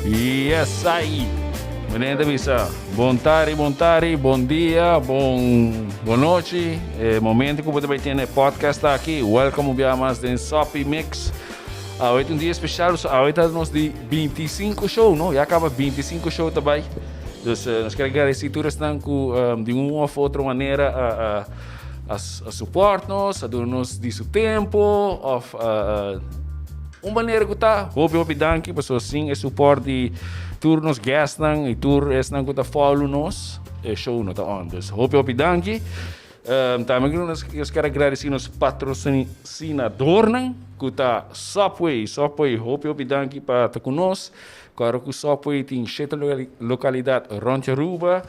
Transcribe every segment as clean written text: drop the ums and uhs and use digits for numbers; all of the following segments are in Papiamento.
Yes, ai. Meneer ta bisa, bon tardi, bon tardi, bon dia, bon, bon nochi. E momento ku bo ta bai tene podcast aki, welcome un bia mas den Soppy Mix. Awe ta un dia especial, so awe ta nos di 25 show, no? Ya kaba 25 show ta bai. Dus nos quiere agradecer tur esnan ku di un of otro manera a, a, a, a support nos, a duna nos di su tempo, of a, un manera ku ta, hopi hopi danki, pasobra sin e support di tur nos guestnan i tur esnan ku ta follow nos, e show no ta on. Dus hopi hopi danki. Tambe nos kier agradeci nos patrocinadornan ku ta Subway. Subway, hopi hopi danki pa ta ku nos. Kòrda ku Subway tin shete lokalidat rònt Aruba.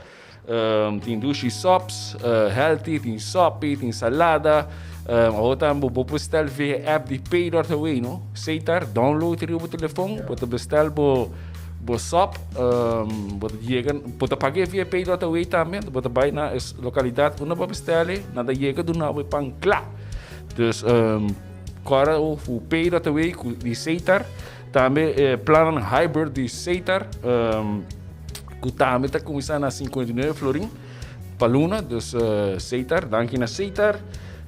Tin dushi subs, healthy, tin sopi, tin salada. Awor tambe bo por bestel via app di Pay.away, no? Seitar, download riba bo telefon, bo ta bestel bo bo sub, bo ta yega, bo ta pag'é via Pay.away tambe, bo ta bai na e lokalidat unda bo a bestel e, nan ta yega duna bo e pan kla. Dus kòrda ku Pay.away ku di Seitar. Tambe e plannan hybrid di Setar, ku tambe ta kuminsá na 59 florin pa luna. Dus Setar, danki na Setar.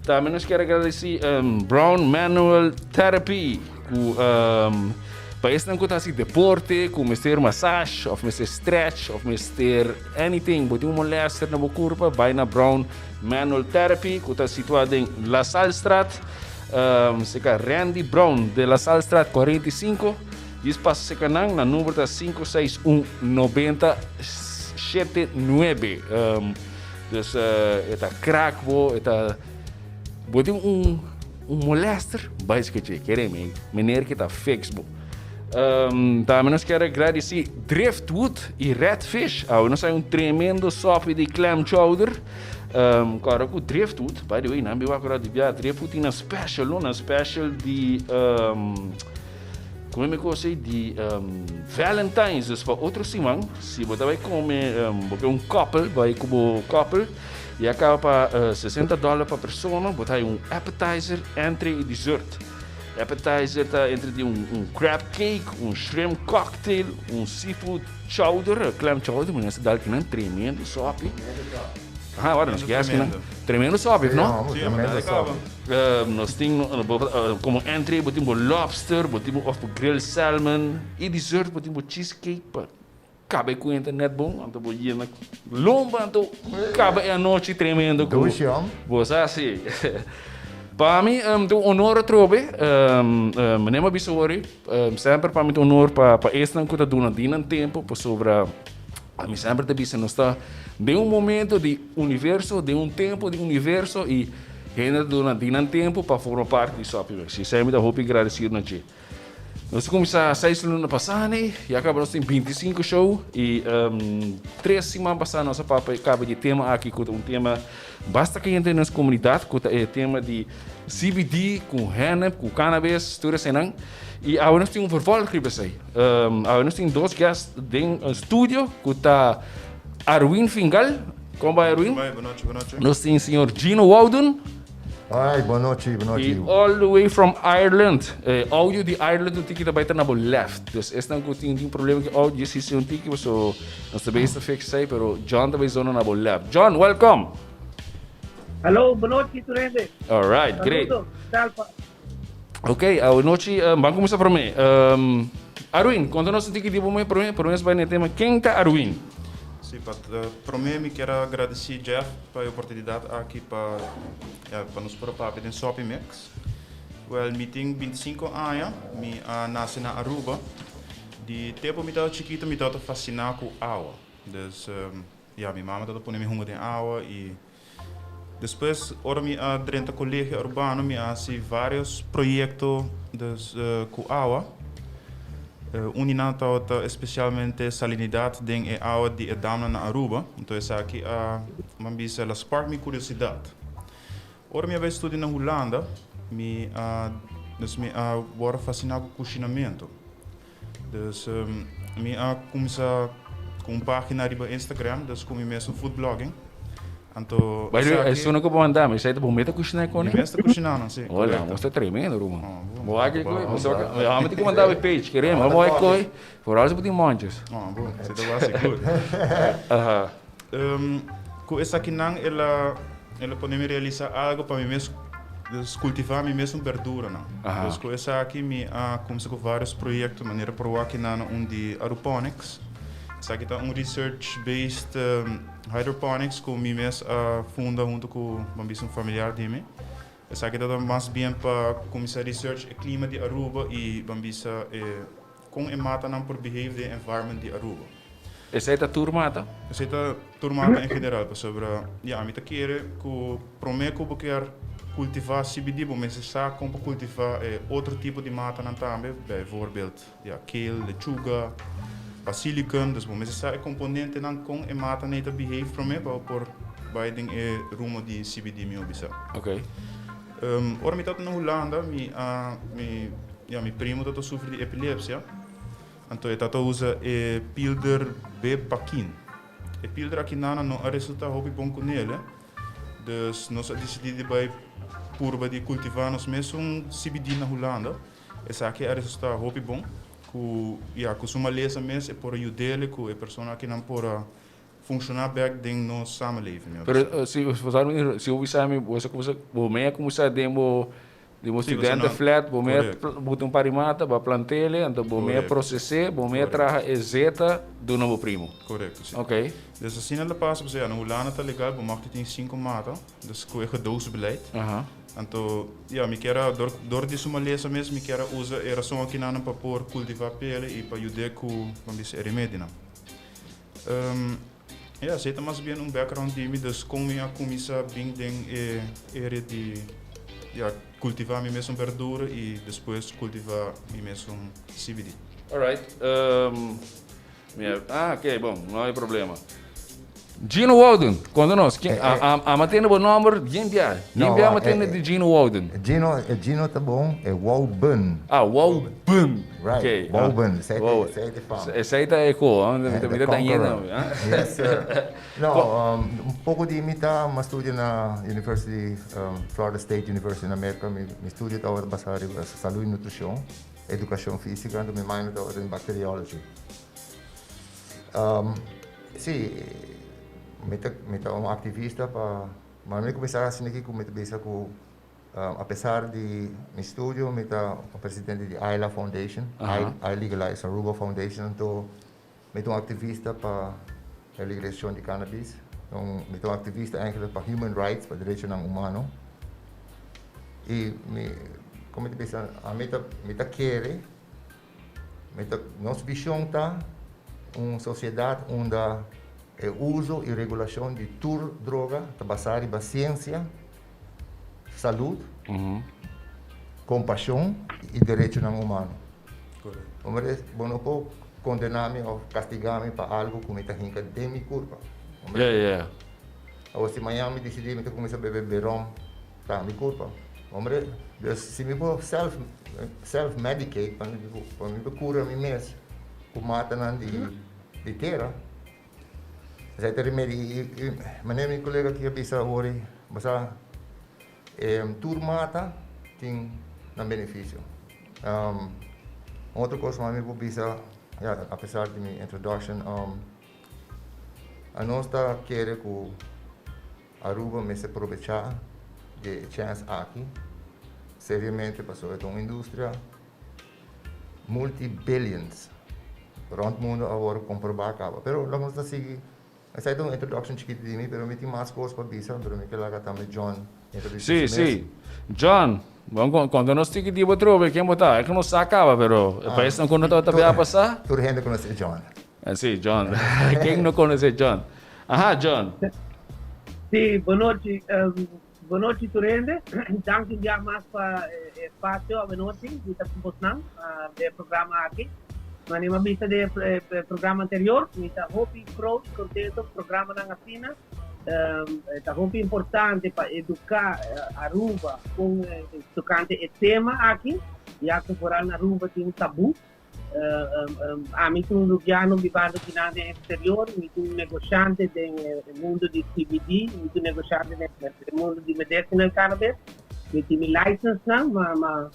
Tambe nos kier agradesí Brown Manual Therapy ku pa esnan ku ta hasi deporte, ku mester massage òf mester stretch òf mester anything, bo tin un molèster na bo kurpa, bai na Brown Manual Therapy ku ta situá den La Sallestraat. Seka Randy Brown de La Sallestraat 45. Djis pasa seka nan, nan number ta 561 90 79. Dus e ta krak bo, e ta bo tin un un molester, bai seka dje, kere mi, meneer ke ta fix bo. Tambe nos kier agradeci Driftwood y Redfish. Awe nos hay un tremendo sopi di clam chowder. Kòrda ku Driftwood, by the way, nan biba akora di bia, Driftwood tin nan special, no? Nan special di, kome mi kos ei, di Valentine's. Dus pa otro siman, si bo ta bai kome, bo ke un couple, bai ku bo couple, ya kaba pa $60 pa persona, bo ta hay un appetizer, entree i dessert. Appetizer ta entre di un crab cake, un shrimp cocktail, un seafood chowder, clam chowder, mi nasa dal kinan tremendo sopi. Aha, ora nos kias kinan. Tremendo sopi, no? Sí, tremendo sopi. Nos tin como entree bo tin bo lobster, bo tin bo of bo grilled salmon y dessert bo tin bo cheesecake pa kaba e kuenta net bon, anto bo yena lomba anto kaba e anochi tremendo ku bo sa si. Pa mi ta un honor atrobe, manera mi a bisa wori, semper pa mi ta un honor pa esnan ku ta duna di nan tempu pasobra mi semper ta bisa nos ta den un momento di universo, den un tempu di universo i hende ta duna di nan tempu pa forma parti di Soppy Mix. I esei mi ta hopi gradesido na dje. Nos a kuminsá seis luna pasá ne, ya kaba nos tin 25 show i tres siman pasá nos a papia kaba di e tema aki ku ta un tema basta kayente den nos komunidat ku ta e tema di CBD ku hennep ku cannabis tur eseinan i awe nos tin un vervolg riba esei. Awe nos tin dos guest den studio ku ta Arwin Fingal, kon bai Arwin? Bon nochi, bon nochi. Nos tin señor Gino Wouden. Hi, bon nochi, bon nochi. I all the way from Ireland. Eh, audio di Ireland un tiki ta bai ta na bo left. Dus esnan ku tin tin problema ku audio si si un tiki so nos ta bezig ta fix esei, pero John ta bai zona na bo left. John, welcome. Hallo, bon nochi tur hende. All right, great. Saludo, tal pa. Ok, awe nochi ban kuminsá promé. Arwin, konta nos un tiki di bo mes promé, promé nos bai na e tema ken ta Arwin? Sí, pa promé mi kier a gradisí Jeff pa e oportunidat aki pa ya pa nos por a papia den Soppy Mix. Wèl, mi tin 25 aña, mi a nase na Aruba. Di tempu mi tabata chikitu mi tabata fasiná ku awa. Dus ya mi mama tabata pone mi hunga den awa i despues ora mi a drenta Colegio Arubano mi a hasi varios proyekto dus ku awa. Un di nan tabata especialmente salinidat den e awa di e damnan na Aruba. Enton esaki a man bisa el a spark mi curiosidad. Ora mi a bai studia na Hulanda mi a dus mi a wòrdu fasina ku kushinamentu. Dus mi a kuminsá ku un página riba Instagram, dus ku mi mesun food blogging. Anto By the way, esaki. Esun ku bo manda mi, esei ta bo meta kushiná e kone? Mi mes ta kushiná nan, si. Hola, Korekto. mos ta tremendo, ruman. Oh, bo. Bo wak e koi, Bo. bo sa, mi tin ku manda bo e page, kere mi, bo wak e koi, vooral si bo tin monchis. Oh, bo, si ta wak sigur. Aha. Ku esakinan el a el a pone mi realisá algo pa mi mes, dus kultivá mi mesun berduranan. Aha. Dus ku esaki mi a kumsa ku vários proyekto, manera por wak kinan un di aeroponics. Esaki ta un research based Hydroponics ku mi mes a funda huntu ku ban bisa un familiar di mi. Esaki ta mas bien pa kuminsá research e klima di Aruba i ban bisa e kon e matanan por behave den e environment di Aruba. Esei ta tur mata? Esei ta tur mata en general pasobra ya mi ta kere ku promé ku bo kier kultivá CBD bo mester sa kon pa kultivá e otro tipo di matanan tambe, bijvoorbeeld Ya, kale, lechuga, basilicum, dus bo mester sa e componentenan con e mata nei ta behave prome pa bo por bai den e rumo di CBD mi hopi sa. Ok. Ora mi tabata na Hulanda mi a mi ya mi primo tabata sufri di epilepsia, anto e tabata usa e pilder Bepakine. E pilder aki nana no a resulta hopi bon cu nele, dus nos a dicidi di bai purba di cultiva nos mesun CBD na Hulanda. Esaki a resultá hopi bon, ku ya ku su malesa mes e por a yud'el ku e persona akinan por a funshoná bèk den nos samenleving, mi a bisa. Pero si si bo bisa mi bo sa kumsa bo mei a kumsa den bo den bo studente flat bo mei a buta un par di mata bo a plant'el anto bo mei a proses'é bo mei a traha e zeta duna bo primo. Korekto, si. Oké. Dus asina lo pasa pasobra ya na Hulanda ta legal bo mag di tin sinku mata. Dus ku e gedoosbeleid. Anto, ya, mi kier a, dor, dor di su malesa mes, mi kier a usa e rason akinanan pa por kultivá pele i pa yud'é ku, ban bisa, e remedinan. Ya, esei ta mas bien un background di mi, dus kon mi a kuminsá bin den e area di, ya, kultivá mi mesun berdura i despues kultivá mi mesun CBD. Alright, mi a, ah, oké, bon, no hay problema. Gino Walden, konta nos, ken, a, a, a tende bo nomber bien bia, bien bia a tende di Gino Walden. Gino, Gino ta bon, e Wouben. Ah, Wouben. Right, okay. Wouben, esei ta, esei ta fama. Esei ta e ko, mi ta, mi ta dañe Yes, sir. No, un poko di mi ta, mi a studia na University, Florida State University na Merka, mi, mi studio tabata basá riba salud y nutrishon, edukashon físika, anto mi minor tabata in bacteriology. Sí, mi ta mi ta un aktivista pa ma mi kuminsá asina aki ku mi ta bisa ku apesar di mi studio mi ta un presidente di AILA Foundation, I Legalize Aruba Foundation, anto mi ta un aktivista pa e legalisashon di cannabis, mi ta un aktivista eigenlijk pa human rights, pa derechonan humano i mi komo mi ta bisa ami ta mi ta kere. Mi ta, nos vision ta un sociedad unda e uso y regulacion di tur droga ta basa riba ciencia, salud, compasion y derechonan humano. Hombre, bo no por condena mi of castiga mi pa algo cu mi ta hinca den mi curpa. Hombre, awor si mañan mi dicidi mi ta cuminsa bebe rom, Ta mi culpa. Hombre, dus si mi por self self medicate pa mi pa mi por cura mi mes cu matanan di di tera, esai ta remedi. I i manera mi colega aki a bisa awor ei, bo sa tur mata tin nan beneficio. Un otro cos mas mi por bisa, ya apesar di mi introduction, anos ta kere cu. Aruba mester probecha di e chens aki seriamente pasobra e ta un industria multi billions rond mundo a worde comproba caba pero lo nos ta sigui esai ta un introduction chikito di mi pero mi tin mas cos pa bisa pero mi ke laga tambe John introduci Si, su mes. si. John, bon conta nos tiki di bo trobe ken bo ta. E ku nos sa caba pero e paisnan ku no tabata bia pasa. Tur hende conoce John. Si, John. Ken no conoce John? Aha, John. Sí, bonochi. Bonochi tur hende. Danki un biaha mas pa e espacio awenochi di ta ku bosnan den e programa aki. Manera mi a bisa den e programa anterior, mi ta hopi proud i contento ku programanan asina. Ta hopi importante pa educa Aruba kon tocante e tema aki, ya ku foral na Aruba tin un tabu. Ami ta un Rubiano bibando kinan den exterior, mi ta un negoshante den e mundo di CBD, mi ta un negoshante den e mundo di medicinal cannabis, mi tin mi license nan, ma ma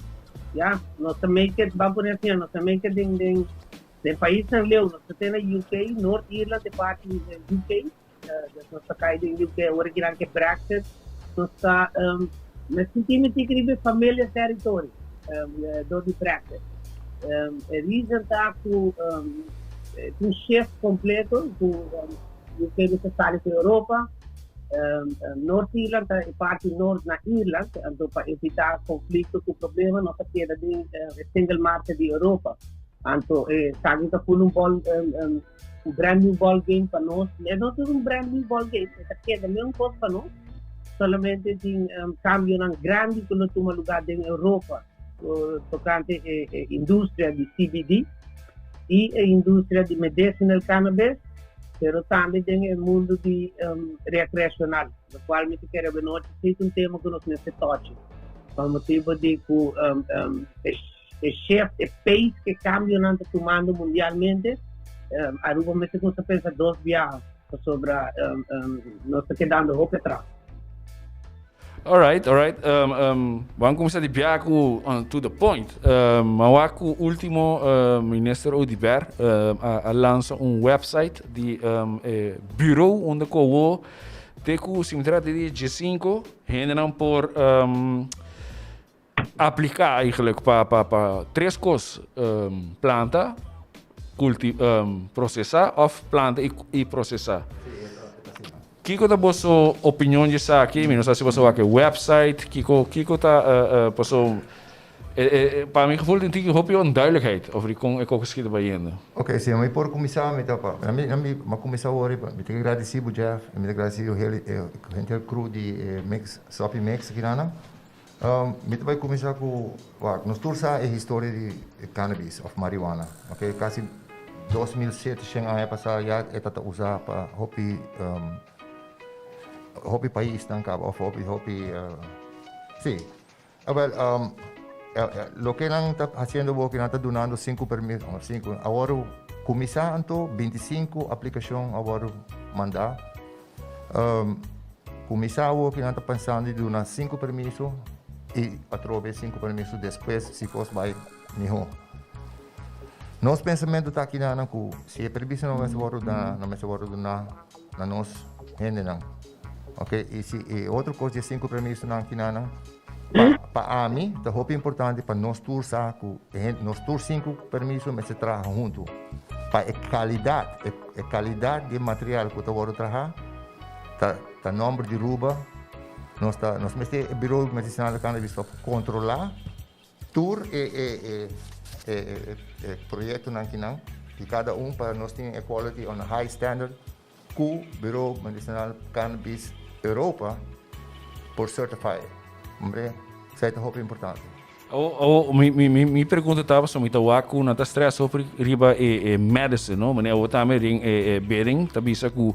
ya, nos ta make it, ban pone asina, nos ta make it den den den paisnan leu, nos ta te na UK, Noord Ierland e parti UK, nos ta kai den UK awor kinan ke Brexit, nos ta, mi sinti mi tin riba e familiar territory dor di Brexit. E reason ta ku tin un shift kompleto ku UK mester sali ku Europa, Noord Ierland ta e parti noord na Ierland, anto pa evita konflikto ku problema nos a keda den e single market di Europa. Anto esaki ta full un bol un brand new ball game pa nos. E no ta un brand new ball game, e ta keda mesun kos pa nos, solamente tin kambionan grandi ku lo tuma lugá den Europa tokante e e industria di CBD i e industria di medicinal cannabis, pero tambe den e mundu di rekreashonal, lokual mi ta kere abenochi si ta un tema ku nos mester tochi, pa motibu di ku e E shift, e pace ku e kambionan ta tumando mundialmente, Aruba mester kuminsá pensa dos biaha pasobra nos ta kedando hopi atras. Alright, alright. Ban kuminsá di biaha ku to the point. Ma wak ku ultimo Minister Oduber a lansa un website di e bureau unda ku awo te ku si mi trata di diesinko hendenan por Apliká eigenlijk pa pa pa tres kos, planta, kulti prosesá òf planta i i prosesá. Kiko ta boso opinion di esaki? Mi no sa si boso wak e website, kiko kiko ta paso pa mi gevoel tin tiki hopi onduidelijkheid over di kon e kos aki ta bayendo. Ok, si mi por kuminsá mi ta pa mi mi a kuminsá awor mi ta gradisí bo Jeff i mi ta gradisí henter crew di e mix Sopi Mix aki nan. Mi ta bai kuminsá ku, wak, nos tur sa e historia di cannabis òf marihuana, ok. Kasi 2700 aña pasá ya e ta ta usá pa hopi hopi paisnan kaba òf hopi hopi si. Awèl, loke nan ta hasiendo awor ku nan ta dunando sinku permiso, sinku, awor kuminsá anto 25 aplikashon a wòrdu mandá. Kuminsá awor ku nan ta pensando di duna sinku permiso i atrobe sinku permiso despues si kos bai mihó. Nos pensamentu ta akinan ku si e permiso no mester wòrdu duna, no mester wòrdu duna na nos hendenan. Ok, i si e otro kos di e sinku permisonan akinan pa pa ami ta hopi importante pa nos tur sa ku e nos tur sinku permiso mester traha huntu pa e kalidat e kalidat di e material ku ta wòrdu traha ta ta nòmber di Ruba nos ta nos mester e Bureau Medisinal di Cannabis pa kontrolá tur e e e e e proyektonan kinan di kada un pa nos tin e quality on a high standard Ku Bureau Medicinal Cannabis Europa por certify. Hombre, esei ta hopi importante. Awo, mi, mi, mi, mi pregunta ta pasobra mi ta wak ku nan ta stress hopi riba e, e medicine, no? Manera awo tambe den e, e bidding ta bisa ku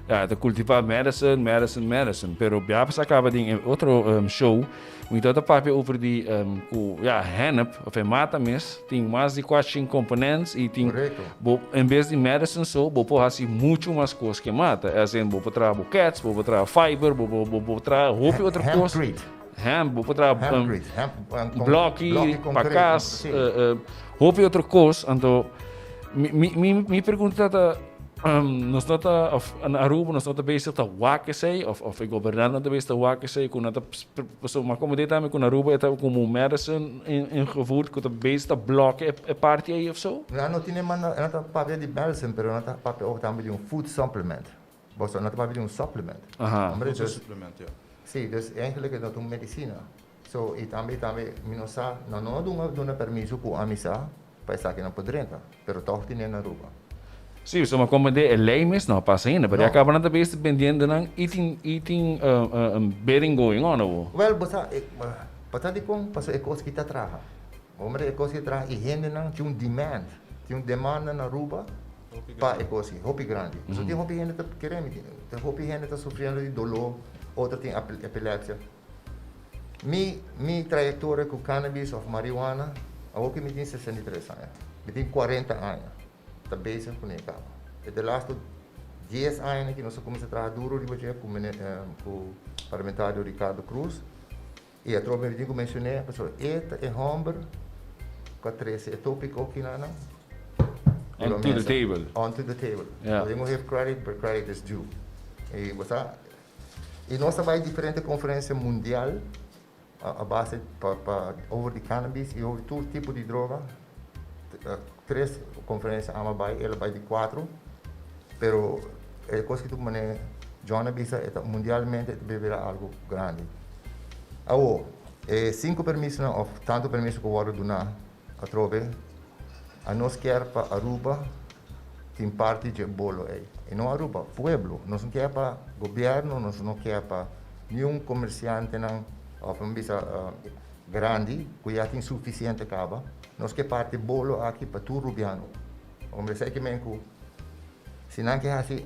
ja, ta kultivá medicine, medicine, medicine. Pero bia pasa kaba den e otro show, Mi ta ta papia over di ku ya hennep of e mata mes tin mas di kuatshin components i tin bo en bes di medicine so bo por hasi muchu mas kos ke mata as in bo por traha bukets bo por traha fiber bo por bo por traha hopi otro kos hemp bo por traha bloki pa kas hopi otro kos anto mi mi mi pregunta ta Nos no ta, of na Aruba nos no ta bezig ta wak esey, of of e gobernantenan ta bezig ta wak esey ku nan ta, pasobra mi a komprendé tambe ku na Aruba e ta komo un medicine ingevoerd ku ta bezig ta bloke e parti ey of so. Nan no tene manda, nan ta papia di medicine pero nan ta papia ook tambe di un food supplement. Boso nan ta papia di un supplement. Hombre, dus, supplement, ja. Si, dus eigenlijk e no ta un medicina. So, i tambe tambe mi no sa, nan no a duna duna permiso ku ami sa pa esaki nan por drenta, pero tòg tene na Aruba. Sí, pasobra mi a komprendé e lei mes no a pasa ainda, pero ya kaba nan ta bezig bendiendo nan i tin i tin bidding going on awor. Wèl, bo sa, pa sa dikon? Pasobra e kos ki ta traha. Hombre, e kos ki ta traha i hendenan tin un demand, tin un demanda na Aruba pa e kos aki, hopi grandi. Pasobra tin hopi hende ta kere mi, tin hopi hende ta sufriendo di doló, otro tin epilepsia. Mi mi trayectoria cu cannabis of marihuana. Awor ku mi tin 63 aña, mi tin 40 aña ta bezig kuné kaba. E de lastu 10 aña ku nos a kuminsá traha duro riba dje ku ku parlamentario Ricardo Croes i atrobe mi tin ku menshoné pasobra e ta e hòmber ku a trese e tópiko kinanan riba Onto the mesa. table. Onto the table. Ja. We moet give credit where credit is due. I bo sa, i nos a bai diferente konferensia mundial a base pa pa over di cannabis i over tur tipo di droga. Tres konferensia amo a bai, el a bai di kuatro. Pero e kos ki tur manera John a bisa e ta mundialmente e ta bira algu grandi. Awor, e sinku permisonan òf tantu permiso ku wòrdu duná atrobe, anos kier pa Aruba tin parti dje bolo ei. I no Aruba, pueblo. Nos no kier pa gobièrnu, nos no kier pa niun komersiantenan òf mi bisa grandi ku ya tin sufisiente kaba. Nos ke parti bolo aki pa tur rubiano. Hombre, esei ke men ku si nan ke hasi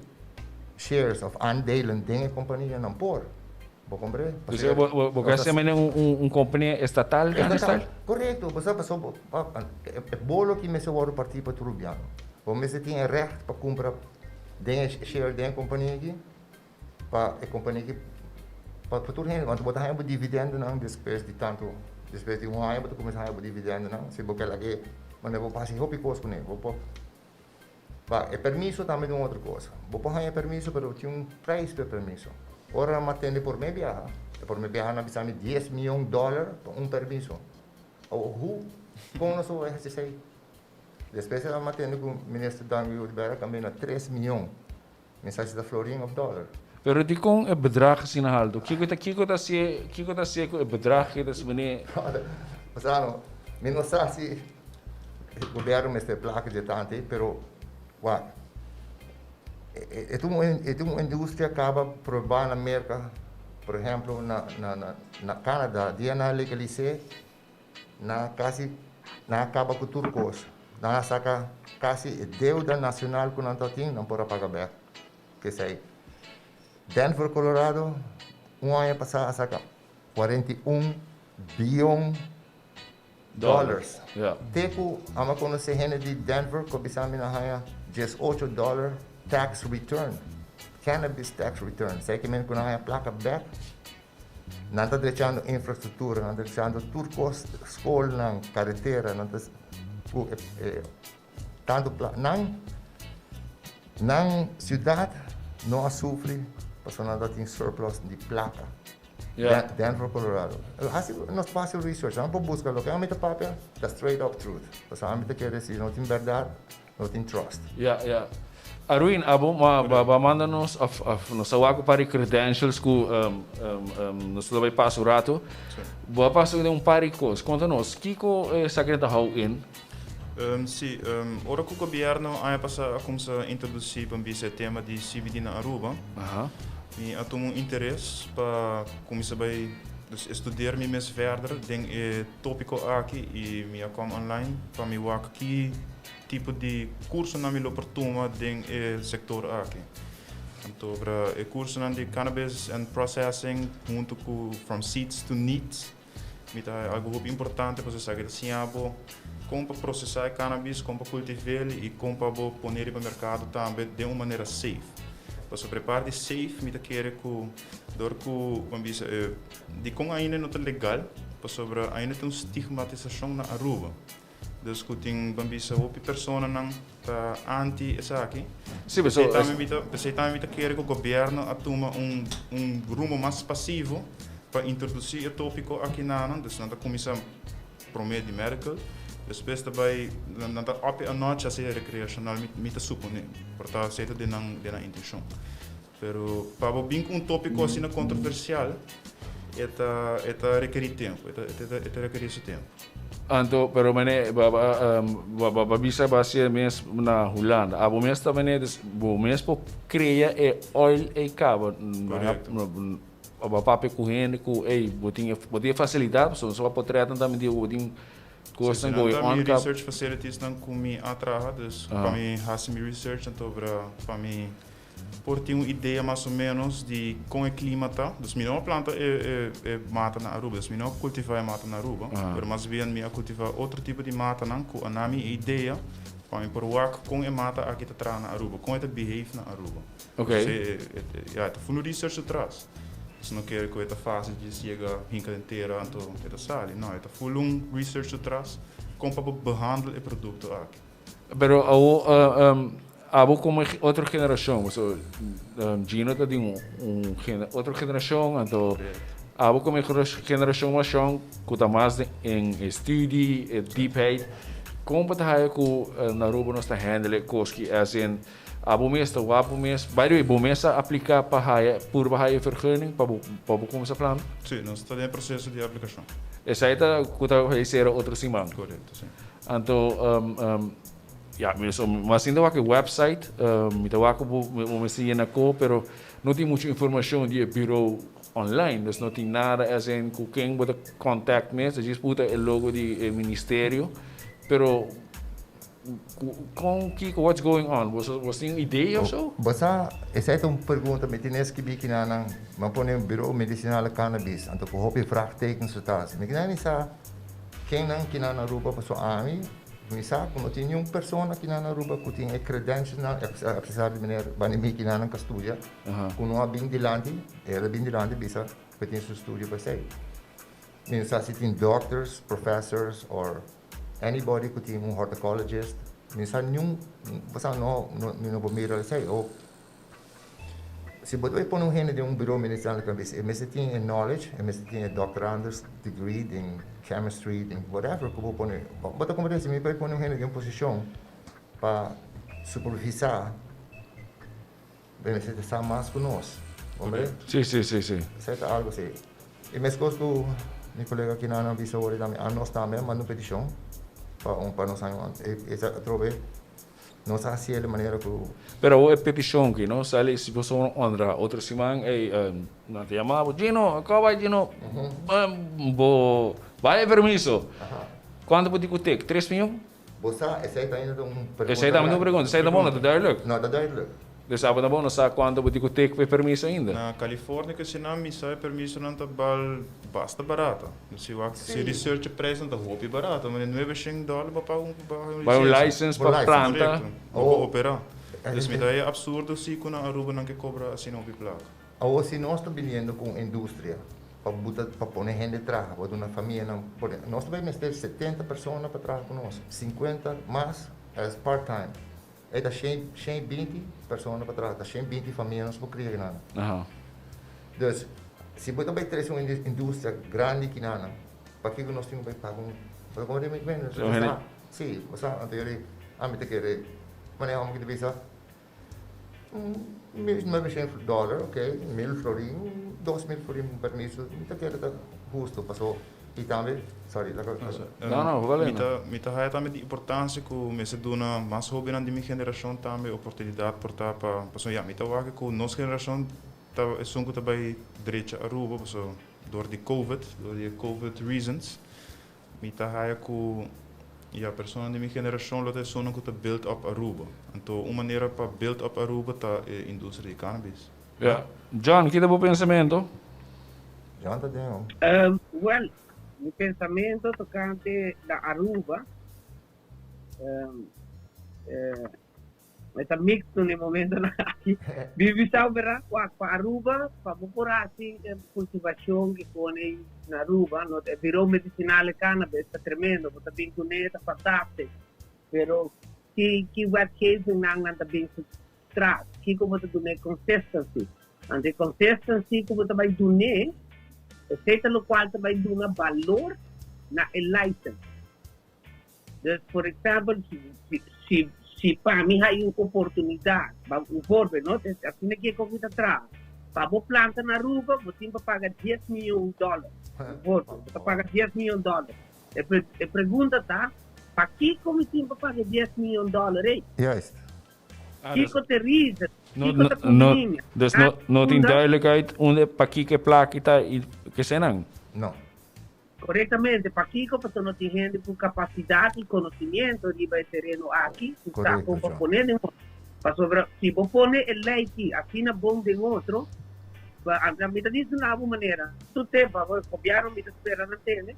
shares òf aandelen den e kompania nan por. Bo komprende? Dus bo ke hasi menen un kompania estatal grandi style? Korekto. Bo sa pasobra e bolo aki mester wòrdu partí pa tur rubiano. Bo mester tin e règt pa kumpra den e share den e kompania aki pa e kompania aki pa tur hende. Anto bo ta haña bo dividendonan despues di tantu, despues di un aña bo ta kuminsá haña bo dividendonan. Si bo ke lag'é, bo por hasi hopi kos kuné. Bo por Pa e permiso tambe ta un otro cosa. Bo por haña permiso pero tin un prijs pa e permiso. Ora nan a tende por mi biaha, e por mi biaha nan a bisa mi dies miyon dollar pa un permiso. Awor hoe kon nos a wou hasi esei? Despues nan a tende ku minister Dangui Oduber a kambia na tres miyon. Mi sa si ta florin of dollar. Pero dikon e bedrag asina haltu? Kiko ta kiko ta hasié kiko ta hasié ku e bedrag ke ta mene? Pasano, mi no sa si gobierno mester plaka dje tantu ei, pero wak, e ta un e ta un industria kaba probá na Merka, por ehemplo na na na Canada, dia nan a legalis'é Nan a kasi nan a kaba ku tur kos. Nan a saka kasi e deuda nacional ku nan ta tin, nan por a paga bek. Kesei. Denver, Colorado, un aña pasá a saka 41 bion dollars. Te ku amo a konosé hende di Denver ku a bisa mi nan haña 18 dollar tax return, cannabis tax return. Esei ke men ku nan haña plaka bek. Nan ta drechando infrastruktura, nan ta drechando tur kos, skolnan, karetera, nan ta ku e tantu pla. Nan nan siudat no a sufri pasobra nan ta tin surplus di plaka. Denver, Colorado. Hasi nos por hasi research, nan por buska loke ami ta papia ta straight up truth. Pasobra ami ta kere si no tin bèrdat. No tin trust. Ya, ya. Arwin, abo ma ba ba manda nos of of nos a wak un par di credentials ku nos lo bai pasa un rato. Bo a pasa den un par di kos. Konta nos, kiko esaki ta hou in? Si, ora ku gobierno aña pasa a kumsa introdusí pa bisa e tema di CBD na Aruba, mi a tuma un interes pa kumsa bai dus estudeer mi mes verder den e tópiko aki i mi a kom online pa mi wak ki tipo di kursonan mi lo por tuma den e sektor aki. Anto bra e kursonan di Cannabis and Processing huntu ku From Seeds to Needs mi ta haña algu hopi importante pasobra esaki ta siña bo kon pa prosesá e cannabis, kon pa kultiv'el i kon pa bo pone riba merkado tambe den un manera safe. Pasobra e parti safe mi ta kere ku dor ku bo a bisa e dikon ainda no ta legal pasobra ainda tin un stigmatisashon na Aruba. Dus ku tin ban bisa hopi personanan ta anti esaki. Sí, pero P'esei tambe mi ta, p'esei tambe mi ta kere ku gobièrnu a tuma un un rumbo mas pasivo pa introdusí e tópiko aki na nan. Dus nan ta kuminsá promé di medical, despues ta bai nan ta up e anochi hasi rekreashonal mi mi ta suponé. Por ta esei ta den nan den nan intenshon. Pero pa bo bin ku un tópiko asina kontroversial e ta e ta rekerí tempu, e ta e ta rekerí su tempu. Anto, pero mene, ba ba ba ba bisa ba hasié mes na Hulanda. Abo mes ta mene, dus bo mes por krea e oil ei kaba. Korekto. Bo a papia ku hende ku ey bo tin e bo tin e fasilidat, pasobra nos a potretnan tambe di bo tin kosnan Sí, ku nan ta on mi kaba. research facilities nan ku mi a traha, dus pa mi hasi mi research anto pa mi. por tin un idea mas o menos di con e clima ta. Dus mi no a planta e e mata na Aruba, dus mi no a cultiva e mata na Aruba, pero mas bien mi a cultiva otro tipo di matanan cu a na mi e idea pa mi por wak con e mata aki ta traha na Aruba, con e ta behave na Aruba. Dus e ya e ta full research atras. Dus no kere cu e ta facil djis yega hinca den tera anto e ta sali, no, e ta full un research atras con pa bo behandel e producto aki. Pero awo abo como otro generacion, pasobra Gino ta di un otro generacion, anto abo como e generacion mas jong cu ta mas den e studie, e diepheid, con bo ta haya cu na Aruba nos ta handle e cos ki as in abo mes ta wak bo mes, by the way bo mes a aplica pa haya purba haya e vergunning pa bo pa bo cuminsa planta? Si, nos ta den e proceso di aplicacion. Esey ta cu ta cera otro siman? Corecto, si. Anto ya mi so mi a sinta wak e website mi ta wak ku bo mester yena ko pero no tin muchu informashon di e bureau online dus no tin nada as in ku ken bo ta contact mes ta djis puta e logo di e ministerio pero kon kiko what's going on bo bo tin un idea of so? Bo sa esei ta un pregunta mi tin eskibí kinanan mi a pone bureau medicinale cannabis anto ku hopi vraagtekens atrás mi kinan sa. Kennan ki na Aruba paso ami mi sa ku no tin niun persona ki na Aruba ku tin e credentialsnan apesar di meneer Banimi ki nan ka studia ku no a bin dilanti el a bin dilanti bisa ku e tin su studio pa esei. Mi no sa si tin doctors, professors or anybody ku tin un horticologist mi no sa niun pasobra no mi no por mira esei. Si bo ta bai pone un hende den un buro ministerial di cannabis, e mester tin e knowledge, e mester tin e doctorandus degree den chemistry, den whatever ku bo pone. Bo ta komprende si mi bai pone un hende den un posishon pa supervisa, e mester ta sa mas ku nos, komprende? Si, si, si, si. Esei ta algu si. E meskos ku mi kolega kinan a bisa ora tambe, anos tambe a manda un petishon pa un pa nos haña un, e ta atrobe. Nos a hasié di manera ku. Pero awor e petishon aki no sali si bo so honra otro siman ey nan ta yama bo Gino a koba Gino bo bai e permiso kuantu bo di ku tek tres mion? Bo sa esei ta ainda ta un pregunta Esei tambe ta un pregunta esei ta bon no ta duidelijk. No ta duidelijk. Dus abo ta bon no sa kuantu bo di ku tek pa e permiso ainda. Na California ku eseinan mi sa e permisonan ta bal basta barata. Si wak si research e prijsnan ta hopi barata, mane nuebe shen dòler bo paga un pa un Bai un license pa planta. Korekto, bo por operá. Dus mi ta haya absurdo si ku na Aruba nan ke kobra asina hopi plaka. Awor si nos ta biniendo ku un industria pa buta pa pone hende traha, pa duna famianan por nos ta bai mester 70 persona pa traha ku nos, 50 mas as part time. E ta shen 120 persona pa traha, ta 120 famia nos por kria kinan. Dus, si bo ta bai trese un industria grandi kinan, pakiko nos tin ku bai paga un, bo ta komprende mi kimen? Si, bo sa, anto yo di, ami ta kere, manera hopi ta bisa, 900 dòler, ok, 1000 florin, 2000 florin un permiso, mi ta kere ta husto, paso. I tambe, sorry, laga. No, no, vale. Mi ta haya tambe di importancia cu mester duna mas hobennan di mi generacion tambe oportunidad por ta pa, pasobra ya, mi ta wak cu nos generacion ta esun cu ta bay drecha Aruba, pasobra door di covid, door di e covid reasons, mi ta haya cu ya, personanan di mi generacion lo ta esunnan cu ta build up Aruba. Anto un manera pa build up Aruba ta e industria di cannabis. Ya. John, ki ta bo pensamento? John ta den ho. Well, mi pensamento tocante na Aruba e ta mixto na e momentonan aki. Mi bisa bo wak pa Aruba pa bo por haci cultivacion y pone na Aruba no e Bureau Medicinale Cannabis ta tremendo, bo ta bin cune ta fantastic, pero ki ki wetgeving nan nan ta bin cu tras, kiko bo ta dun'é consistency. Anto e consistency ku bo ta bai dun'é, esei ta lokual ta bai duna balor na e license. Dus, por example, si, si, si pa mi hay un oportunidad, ba un voorbeeld, no? Asina ki e koki ta traha. Pa bo planta na Aruba, bo tin pa paga 10 miljoen dollar. Un voorbeeld, bo ta paga 10 miljoen dollar. E, pre, e pregunta ta, pakiko mi tin pa paga 10 miljoen dollar ei? Juist. Kiko te reason? Kiko ta convenient? Dus no, no tin duidelijkheid unda pakiko e plaki ta i kesenan? No. Korektamente, pakiko pasobra no tin hende ku kapasidat i konosimiento riba e tereno aki ku sa kon pa pone den otro. Pasobra si bo pone e lei ki asina bon den otro, ba mi ta bisa na bo manera, tur tempo abo gobièrnu mi ta spera nan tende,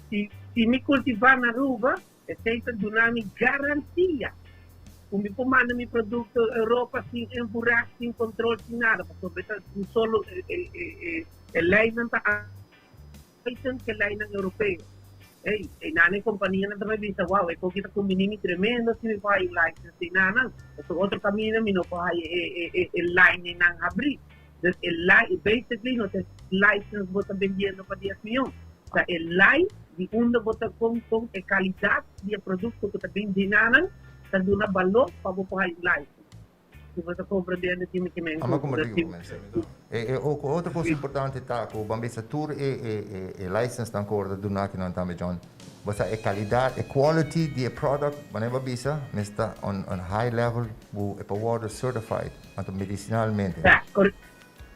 si si mi kultivá na Aruba, esei ta duna mi garantia ku mi por manda mi produkto Europa sin envurá, sin kontrol, sin nada, pasobra e ta un solo e leinan ta license ke leinan europeo. Ey, einan e kompanianan ta bai bisa, wow, e koki ta kumbiní mi tremendo si mi por haya un license einanan. Pasobra otro kaminda mi no por haya e e e e linenan habrí. Dus e li, basically no ta e license bo ta bendiendo pa dies mion. Ta e lei di unda bo ta kon kon e kalidat di e produkto ku ta bin dinanan ta duna balor pa bo por haya un license. Si bo ta comprende di mi kimen Ama como digo, mensen. E, e, otro cosa importante ta ku ban bisa tur e, e, e, e license nan ku orde duna aki nan tambe, John. Basta e calidad, e quality di e product, wanneer ba bisa, mester on, on high level bu e pa wordo certified, anto medicinalmente. Ja, correcto.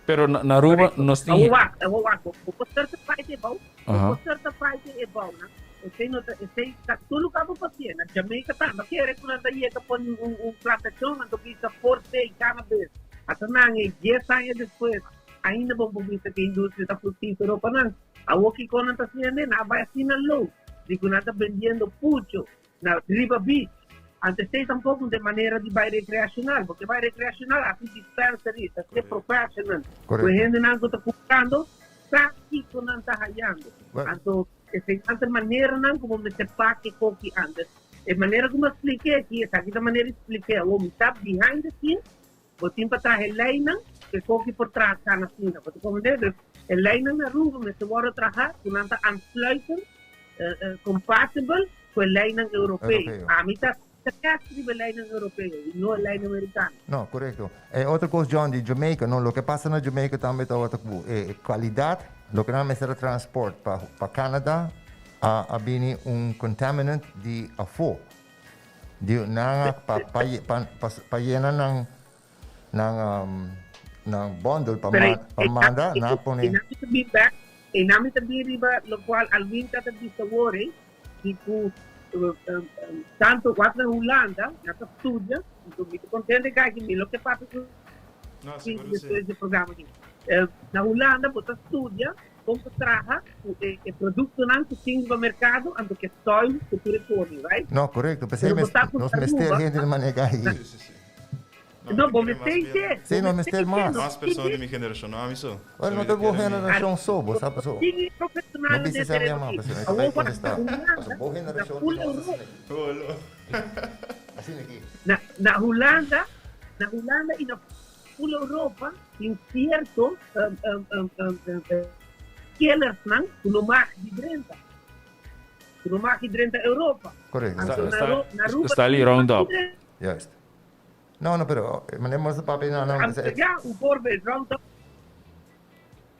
Pero na, na Aruba nos tin... Awor wak, awor wak, bo por certified e bou, bo por certified e bou nan. Esei no ta, esei ta tur lugar bo por hacié. Na Jamaica tambe a kere ku nan ta yega pone un un plantashon anto bisa for sale cannabis. Ata nan e dies aña despues ainda bo por bisa ku e industria ta fructífero pa nan. Awor kiko nan ta haciendo? Nan a bai asina lou di ku nan ta bendiendo pucho na riba beach. Anto esei tampoco ta e manera di bai recreacional. Bo ke bai recreacional haci dispensary, ta ser professional. Ku e hendenan ku ta comprando sa kiko nan ta hayando. Anto Esei ta maneranan ku bo mester papia koki antes. E manera ku mi a splik'é aki, esaki ta manera di splik'é. Awor mi sa behind the scene, bo tin pa traha e leinan ku e koki por traha kana asina. Bo ta komprendé? Dus e leinan na Aruba mester wòrdu traha ku nan ta aansluitend, compatible ku e leinan europeo. Ami ta stress riba e leinan europeo i no e leinan amerikano. No, korekto. E otro kos, John, di Jamaica, no, loke pasa na Jamaica tambe tabata ku e kalidat, loke nan mester a transport pa pa Canada a a bini un contaminant di afó. Di nan a pa pa pa pa yena nan nan nan bundle pa Pero pa manda, nan a pone. E nan mi ta bin bek, e nan mi ta bin riba lokual Alwin ta ta bisa awor ei, di ku tanto wak na Hulanda nan ta studia, enton mi ta kontento e kai mi lo ke papia ku No, seguro si. despues di e programa aki. Na Hulanda bo ta studia kon pa traha ku e e produktonan ku tin riba merkado anto ke soil ku tur e pone, right? No, korekto. P'esei Pero bo ta ku nos mester Aruba, hende di manera ei. Si, si, si. No, bo mester hende. Sí, nos mester mas. Mas persona di mi generashon, no ami so. Bueno, no ta bo generashon so, bo sa paso. No bisa esei mi ama, pasobra mi ta bai kontestá. Pasobra bo generashon tin nos asina aki. Asina aki. Na Hulanda, na Hulanda i na ful Europa tin sierto killersnan ku no mag di drenta. Ku no mag di drenta Europa. Korekto. Anto na Aruba Sta li round up. Juist. No, no, pero meneer Mos ta papia na nan. Ja, un voorbeeld, Roundup.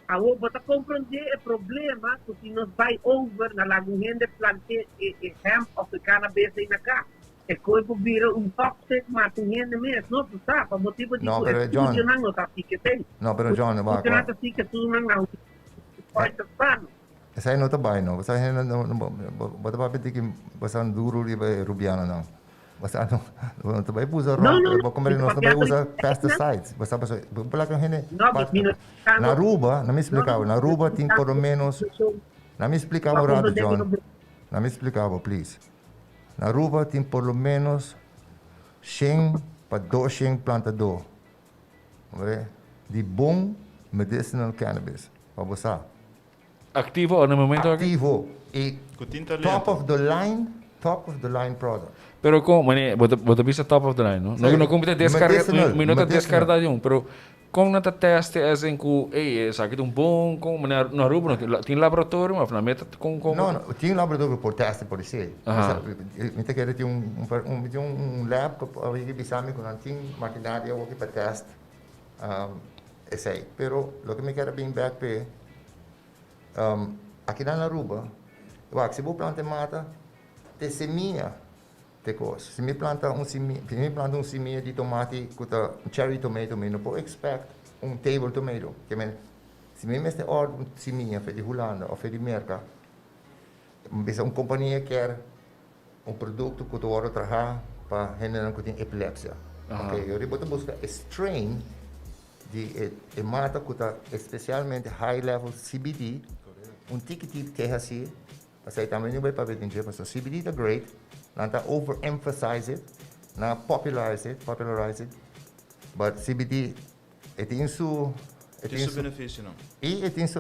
Awor bo ta comprende e problema cu si nos bay over na laga un hende plante e e hemp of e cannabis ey na cas. E coy por bira un toxic mata un hende mes, no su sa, pa motibo di No, cu pero John. estudionan no ta haci kesey. No, pero John, wak, Estudionan wak. ta haci ke estudonan na point ta sano. Esei no ta bai no. Bo sa hende no no bo ta papia tiki bo sa duru riba e rubianonan. Bo sa no bo no ta bai usa No, ron no, no. bo komprende Mi nos ta no bai papia usa riba pesticides. Bo sa pasobra bo por laga hende No, pa mi no ta na Aruba, na mi no, splika bo, no, na Aruba tin por lo menos na mi splika bo Pa rato comprende John. ku no Na mi splika bo please. Na Aruba tin por lo menos shen pa doshen plantadó di bon medicinal cannabis pa bo sa. Activo na momento aki? Activo y Cu tin talento. top of the line, top of the line product. Pero con, mane, bo ta, bo ta bisa top of the line, no? No, Sí. no con ta descarga, Medicinal, mi no ta medicinal. descarta di un, pero con nan ta teste as in cu, ey, esaki ta un bon, con, mane, na Aruba no tin, tin laboratorio of nan meta con, con? No, no, tin laboratorio por teste por esey. Aha. Mi ta kere tin un, un, tin un lab cu a yega bisa mi cu nan tin maquinaria awoki pa test. Esei. Pero loke mi kier a bin bek p'e, akinan na Aruba, wak, si bo planta e mata, t'e semia t'e kos. Si mi planta un simia, si mi planta un simia di tomati ku ta un cherry tomato, mi no por expect un table tomato. Ke men, si mi mester order un simia for di Hulanda of for di Merka, mi bisa un kompania kier un produkto ku ta wòrdu traha pa hendenan ku tin epilepsia. Ok, y bo ta busca strain di e mata cu ta especialmente high level CBD, un tiki tiki THC, esey tambe no bay papia den dje, pasobra CBD ta great, nan ta overemphasize it, nan a popularize it, popularize it, but CBD e tin su e tin su beneficionan. Y e tin su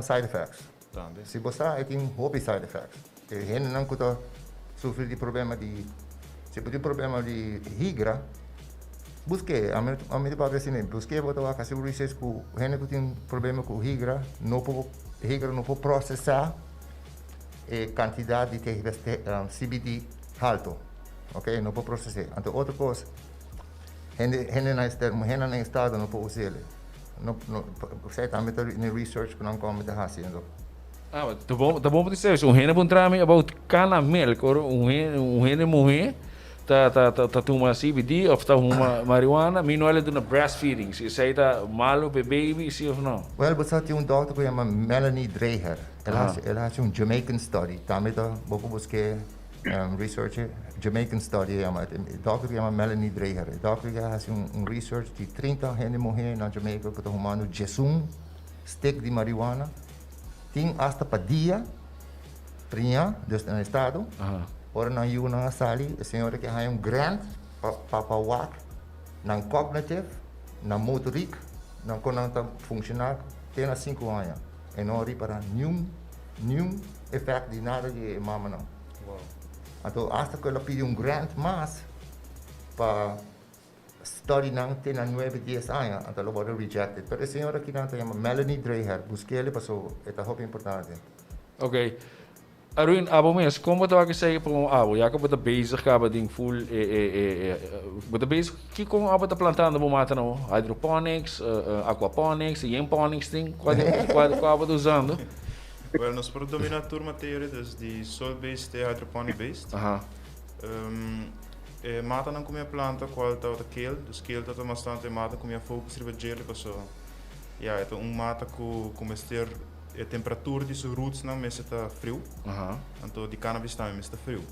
side effects. Tambe. Si bo sa, e tin hopi side effects. E hendenan cu ta sufri di problema di, si bo tin problema di higra, busque, ami ami ta papia asina, busque bo ta wak haci un research cu hende cu tin problema cu higra no por, higra no por procesa e cantidad di CBD halto, ok, no por proces'e. Anto otro cos, hende hende na muhernan na estado no por us'e. No, no, esey tambe ta den research cu nan come ta haci anto. Ah, ta bon, ta bon pa di Un hende puntra mi about cana melk, ora un hende, un hende muhe ta ta ta ta tuma CBD of ta huma marihuana, mi no a duna breastfeeding, si esey ta malo pa e baby, si of no? Well, bo sa tin un dokter cu yama Melanie Dreher. El a haci, el a haci un Jamaican study. Tambe ta, bo por busque research, Jamaican study e yama. E dokter yama Melanie Dreher. E dokter a haci un research di 30 hende muhe na Jamaica cu ta humando 11 stick di marihuana. Tin hasta pa dia priña, dus na estado. Ora nan yunan a sali, e señora ke haña un grant pa pa pa wak nan cognitive, nan motoriek, nan kon nan ta funciona te na 5 aña. E no a ripara niun niun effect di nada di e mamanan. Anto hasta ku el a pidi un grant mas pa study nan te na 9, 10 aña, anto el a wòrdu rejected. Pero e señora aki nan ta yama Melanie Dreher, busk'el paso e ta hopi importante. Ok. Arwin, abo mes, kon bo ta wak esei pa un abo? Ya ku bo ta bezig kaba den full e e e e bo ta bezig kiko abo ta plantando bo mata no? Hydroponics, aquaponics, yenponics tin? Kua kua kua abo ta usando? Well, nos por domina tur materia, dus di soil based te hydroponic based. E matanan ku mi a planta kual tabata kale, dus kale tabata bastante e mata ku mi a focus riba djele paso ya e ta un mata ku ku mester e temperatura di su rootsnan mester ta friu, anto di cannabis tambe mester ta friu.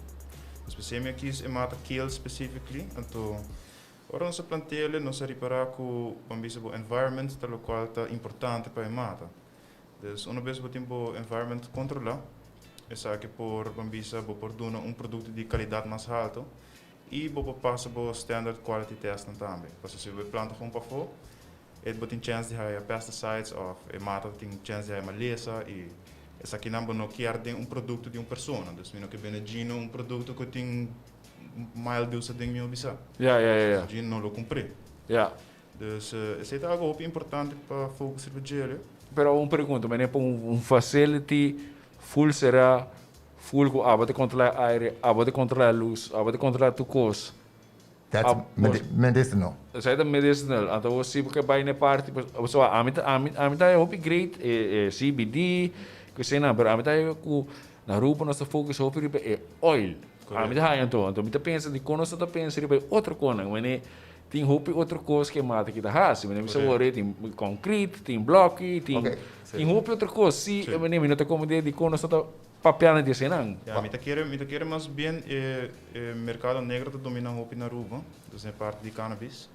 Dus p'esei mi a kis e mata kale specifically, anto ora nos a plant'ele nos a ripara ku ban bisa bo environment ta lokual ta importante pa e mata. Dus una bes bo tin bo environment controla, esaki por ban bisa bo por duna un producto di calidad mas halto y bo por pasa bo standard quality testnan tambe. Pasobra si bo e planta gewoon pafó, e bo tin chance di haya pesticides of e mata tin chance di haya malesa y esakinan bo no kier den un producto di un persona. Dus mi no ke bende Gino un producto cu tin mildews aden mi a bisa. Gino no lo cumpr'é. Dus esei ta algo hopi importante pa focus riba djele. Pero un pregunta, mene pa un facility full sera, full cu abo ta controla e aire, abo ta controla e luz, abo ta controla tur cos. That's medicinal. Esei ta medicinal. Anto bo si bo ke bai na e parti, pasobra ami ta ami ami ta hopi great e CBD ku eseinan, pero ami ta haña ku na Aruba nos ta focus hopi riba e oil. Ami ta haña anto, anto mi ta pensa dikon nos no ta pensa riba e otro konan, mene Tin hopi otro kos ku e mata ki ta hasi. Mi bisa wor tin concrete, tin bloki, tin tin hopi otro kos. Si, mi no ta komprendé dikon nos no ta papiando di esenan. Ya, mi ta kere, mi ta kere mas bien e e merkado negro ta dominá hopi na Aruba, dus den e parti di cannabis.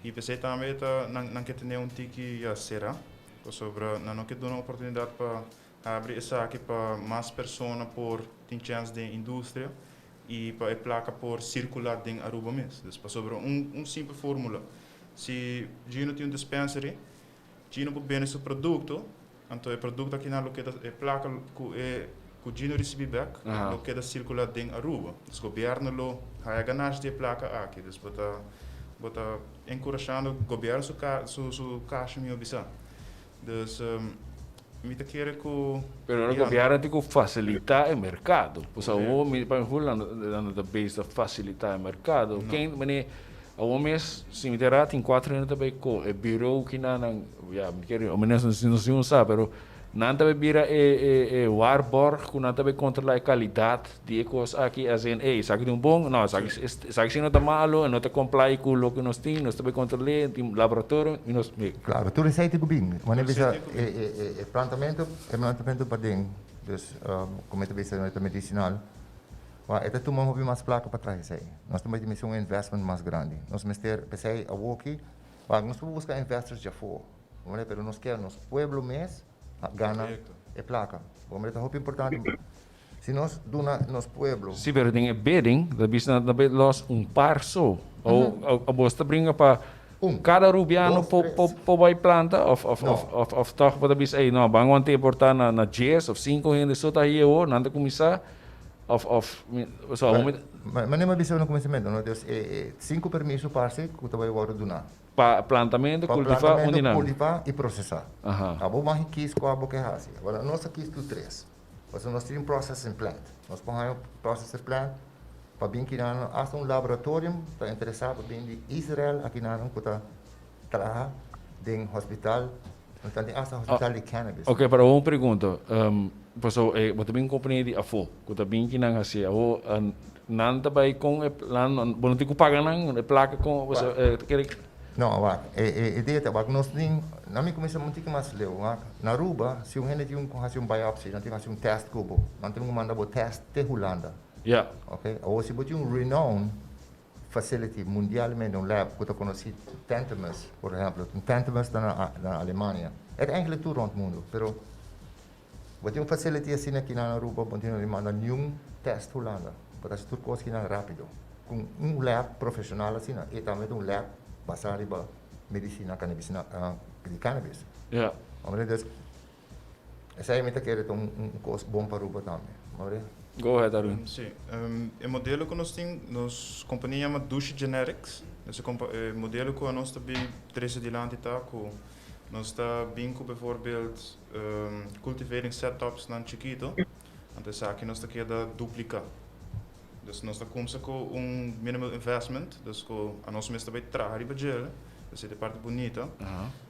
I p'esei tambe ta nan nan ke tene un tiki ya será, pasobra nan no ke duna oportunidat pa habri esaki pa mas persona por tin chèns den industria. Y pa e placa por circula den Aruba mes. Dus pasobra un un simpel formula. Si Gino tin un dispensary, Gino por bende su producto, anto e producto akinan lo keda, e placa cu e cu Gino ricibi bek lo keda circula den Aruba. Dus gobierno lo haya ganashi di e placa aki. Dus bo ta bo ta encurashando gobierno su su su cashi miho bisa. Dus mi ta kere ku. Pero e gobierno tin ku fasilitá e merkado. Pues awor mi pa mi Hulanda nan ta bezig ta fasilitá e merkado. Ken mane awor mes si mi ta erá tin kuater hende ta bai ko e bureau kinan nan ya mi kere mi no si un sa pero nan ta bai bira e e e waarborg ku nan ta bai kontrolá e kalidat Di e kos aki as in, ey, esaki tin un bon, no, esaki, esaki si no ta malo, e no ta comply ku loke nos tin, nos ta bay kontrol'é, tin laboratorio, i nos, mi. Claro, tur esei tin ku bin. Wanneer bisa e, e, e, e plantamentu, e plantamentu paden, dus, como e ta bisa, e ta medicinal. Ma e ta tuma hopi mas plaka pa traha esei. Nos ta mester un investment mas grandi. Nos mester p'esei awoki, wak nos por buska investors djafó, bo pero nos kier nos pueblo mes gana e plaka. Bo ta hopi importante si nos duna nos pueblo. Sí, pero den e bidding, ta bisa na ta los un par so. O o bo ta bringa pa Un, kada rubiano dos, po tres. po po bai planta of of No. of of of toch bo ta bisa ey no, ban wanta e por ta na na 10 of 5 hende so ta hie ho, nan ta kuminsá of of so Ma, mi ma, ma nem a bisa no kuminsamentu, no? Dus e 5 permiso parse ku ta bai wòrdu duná. Pa plantamentu, Pa kultivá, plantamentu, unda nan? kultivá i prosesá. Abo mag kies kua bo ke hasi. Awor nos a kies tur tres. Pasobra nos tin un processing plant. Nos por haña un processing plant pa bin kinan hasta un laboratorium ta interesá pa bin di Israel akinan ku ta traha den hospital. Nos ta tin hasta hospital di cannabis. Oké, pero un pregunta. Pasobra bo ta bin un kompania di afó ku ta bin kinan hasi. Awor nan ta bai kon e plan, bo no tin ku paga nan e plaka kon, pasobra ta kere. No, wak, e e idea ta wak nos tin, na mi kuminsá un tiki mas leu, wak, na Aruba si un hende tin ku hasi un biopsy, nan tin ku hasi un tèst ku bo, nan tin ku manda bo tèst te Hulanda. Ok, awor si bo tin un renown facility mundialmente, un lab ku ta konosí, Tentamus, por ehèmpel, un Tentamus ta na na Alemania, e ta eigentlik tur rònt mundu, pero bo tin un facility asina aki na Aruba, bo no tin ku manda niun tèst Hulanda, bo ta hasi tur kos kinan rápido. Ku un lab profesional asina e tambe ta un lab basá riba medisina cannabis di cannabis. Hombre, dus esei mi ta kere ta un un kos bon pa Aruba tambe. Hombre. Go ahead, Arun. Sí, e modelo ku nos tin, nos kompania yama Dushi Genetics. Dus e modelo ku anos ta bin trese dilanti ta ku nos ta bin ku bijvoorbeeld cultivating setups nan chikito, anto esaki nos ta keda dupliká. Dus nos ta kumsa ku un minimal investment, dus ku anos mes ta bai traha riba djel, esei ta e parti bunita.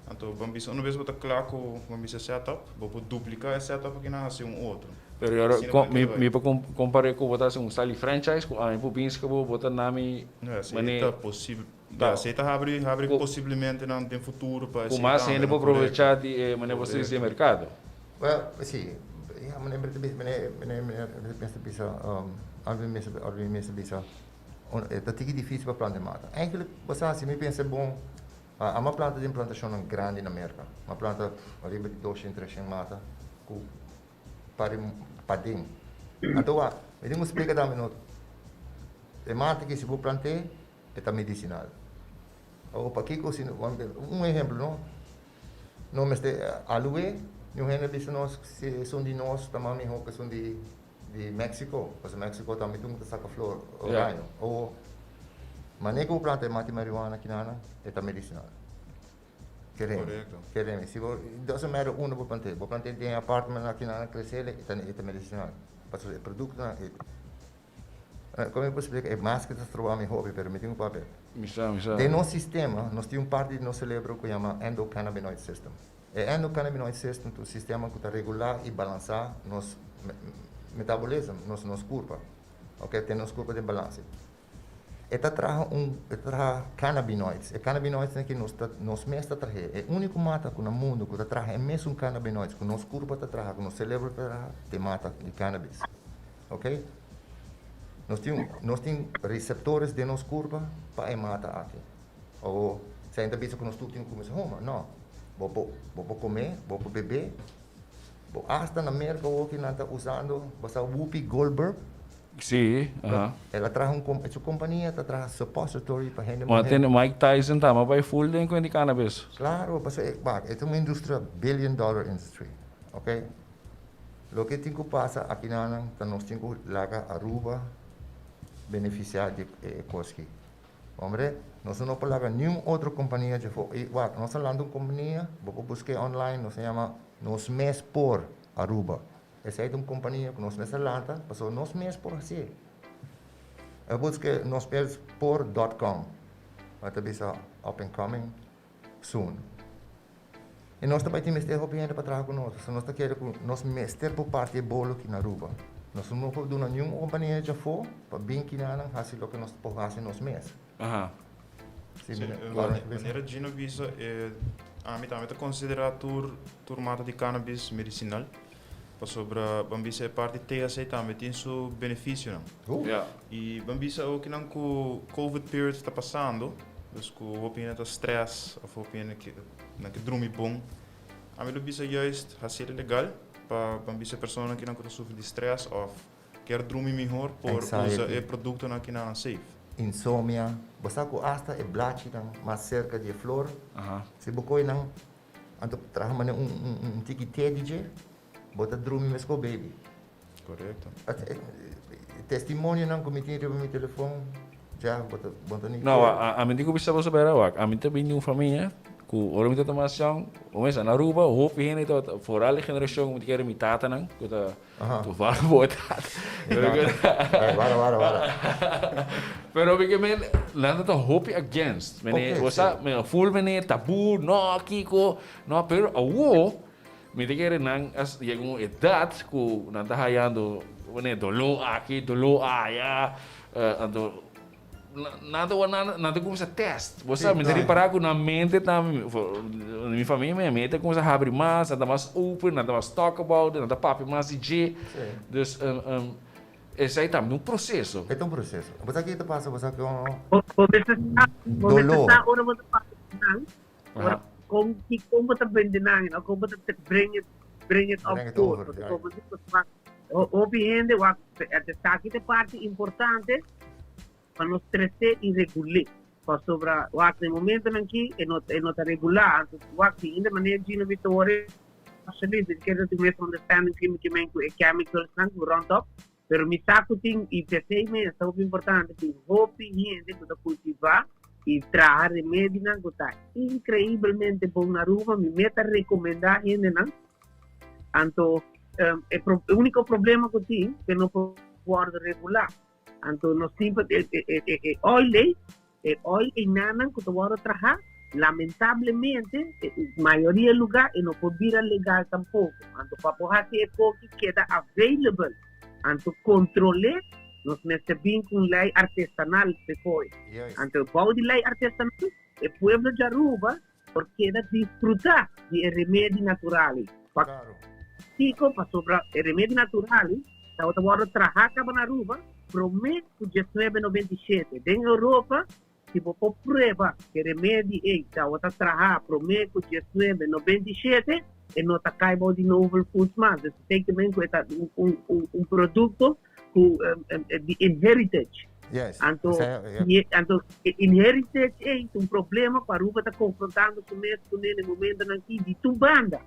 Anto bo a bisa una bes bo ta kla ku bo a bisa setup, bo por duplika e setup aki nan hasi un otro. Pero yora Asina bo mi ta mi por kompar'é ku bo ta hasi un style di franchise ku ami por binse ku bo, bo ta na mi No, esei manera. ta posibel, ya, esei ta habri habri posiblementenan den futuro pa Ku esei mas tambe, hende no? por Korekto. provechá di e manera bo ta hasi e merkado. Well, si, ya meneer ta bisa, meneer, meneer, meneer mester bisa, Alvin mester, Alvin mester bisa, e ta tiki dificil pa planta e mata. Eigenlijk, bo sa, si mi pensa bon, amo a planta den plantacionnan grandi na Merca. Mi a planta ariba di doshen, treshen mata cu pari paden. Anto wak, mi tin cu splica tambe no, e mata aki si bo plant'e, e ta medicinal. Awor pakico si, un ehemplo no, No mester aloe, niun hende bisa nos si esun di nos ta mas miho ku esun di di Mexico, pasobra Mexico tambe tin ku ta saka flor oraño. O manera ku bo planta e mati marihuana kinana e ta medisinal. Keremi, keremi. Si bo, it doesn't matter unda bo plant'é, bo plant'é den apartment akinana kresé e ta e ta medisinal, pasobra e produktonan e. Kon mi por splika? E maske ta stroba mi hopi, pero mi tin un papel. Mi sa, mi sa. Den nos sistema, nos tin un parti di nos celebro ku yama endocannabinoid system. E endocannabinoid system ta un sistema ku ta regulá i balansá nos metabolism, nos nos kurpa. Oke, tene nos kurpa den balanse. E ta traha un, e ta traha cannabinoids. E cannabinoids aki nos ta, nos mes ta trah'é. E úniko mata ku na mundu ku ta traha e mesun cannabinoids ku nos kurpa ta traha, ku nos celebro ta traha, ta e mata di cannabis. Ok? Nos tin, nos tin receptores den nos curpa pa e mata aki. O sa ta bisa cu nos tur tin cu cuminsa huma. No. Bo por, bo por come, bo por bebe. Bo hasta na Merca awoki nan ta usando, bo sa Whoopi Goldberg? Sí, aha. El a traha un com, su compania ta traha suppository pa hende Ma muher. tene Mike Tyson tambe a bay full den cu di cannabis. Claro, pasobra e, wak, e ta un industria billion dollar industry. Ok? Loke tin ku pasa akinanan ta nos tin ku laga Aruba benefisiá di e kos aki. Hombre, nos no por laga niun otro kompania djafó. I wak, nos a lanta un kompania, bo por busk'é online, nos a yama Nos Mes Por Aruba. Esei ta un kompania ku nos mes a lanta pasobra nos mes por hasié. E busk'é nosmespor dòt kòm, bo ta bisa up and coming soon. I nos ta bai tin mester hopi hende pa traha ku nos, pasobra nos ta kere ku nos mester por parti e bolo aki na Aruba. Nos no por duna niun kompania djafó pa bin kinanan hasi loke nos por hasi nos mes. Sí, manera Gino bisa, ami tambe ta konsiderá tur tur mata di cannabis medisinal. Pasobra ban bisa e parti THC tambe tin su beneficionan. Y ban bisa okinan cu Covid period ta pasando, dus cu hopi hende ta stress of hopi hende nan ke drumi bon. Ami lo bisa juist haci'e legal pa ban bisa e personanan kinan cu ta sufri di stress of kier drumi mihor por usa e productonan kinan safe. Insomnia, bo sa cu hasta e blachinan mas cerca di e flor, si bo coge nan Anto traha mane un un tiki te di dje, bo ta drumi meskos baby. Korekto. Testimonionan ku mi tin riba mi telefon, ja, bo ta bo ta ni No, ami tin ku bisa boso bera wak. Ami ta bini di un famia ku ora mi ta tuma asion, bo mester na Aruba hopi hende tabata, foral e generashon ku mi ta kere mi tatanan ku ta Toevallig bo tata. Wara, wara, wara. Pero mi ke men, nan ta hopi against. Mene, bo sa, mene full mene tabu, no, kiko, no, pero awo, mi ta kere nan a yega un edad ku nan ta hayando, mene, doló aki, doló aya, anto Nan ta wak nan ta cuminsa test. Bo sa, mi ta ripara cu nan mente ta, mi famia mi mente ta cuminsa habri mas, nan ta mas open, nan ta mas talk about it, nan ta papia mas di dje. Dus, esey tambe un proceso. E ta un proceso. Bo sa kico ta pasa? Bo sa cu Bo mester sa, bo mester sa ora bo ta papia cu nan, ora con con bo ta bende nan, no? Con bo ta bring it, bring it up for. Pasobra Hopi hende wak esaki ta e parti importante pa nos trese i regul'é. Pasobra wak den momentonan aki e no e no ta regulá. Anto wak si hende manera Gino Vitore absoluut mi kere tin misunderstanding ki mi ke men ku e chemicalsnan ku rònt òp. Pero mi sa ku tin i p'esei mes ta hopi importante tin hopi hende ku ta kultivá i traha remedinan ku ta inkreibelmente bon na Aruba. Mi mes ta rekomendá hendenan. Anto e úniko problema ku tin ke no por wòrdu regulá. Anto nos tin pa e oil ei, e oil einanan ku ta wòrdu trahá, lamentablemente mayoria lugá e no por bira legal tampoko. Anto pa por hasi e koki keda available, anto kontrol'é, nos mester bin ku un lei artesanal p'e. Anto bou di lei artesanal e pueblo di Aruba por keda disfrutá di e remedi natural ei. Pakiko? Pasobra e remedi natural ei tabata wòrdu trahá kaba na Aruba promé ku diesnuebe 97. Den Europa, si bo por prueba ku e remedi ei tabata trahá promé ku 1997, e no ta kai bou di novel foods mas. Dus esei ta men ku e ta un produkto ku di inheritage. Yes. Anto, anto inheritage ei ta un problema ku Aruba ta konfrontando su mes kuné na e momentonan aki di tur banda.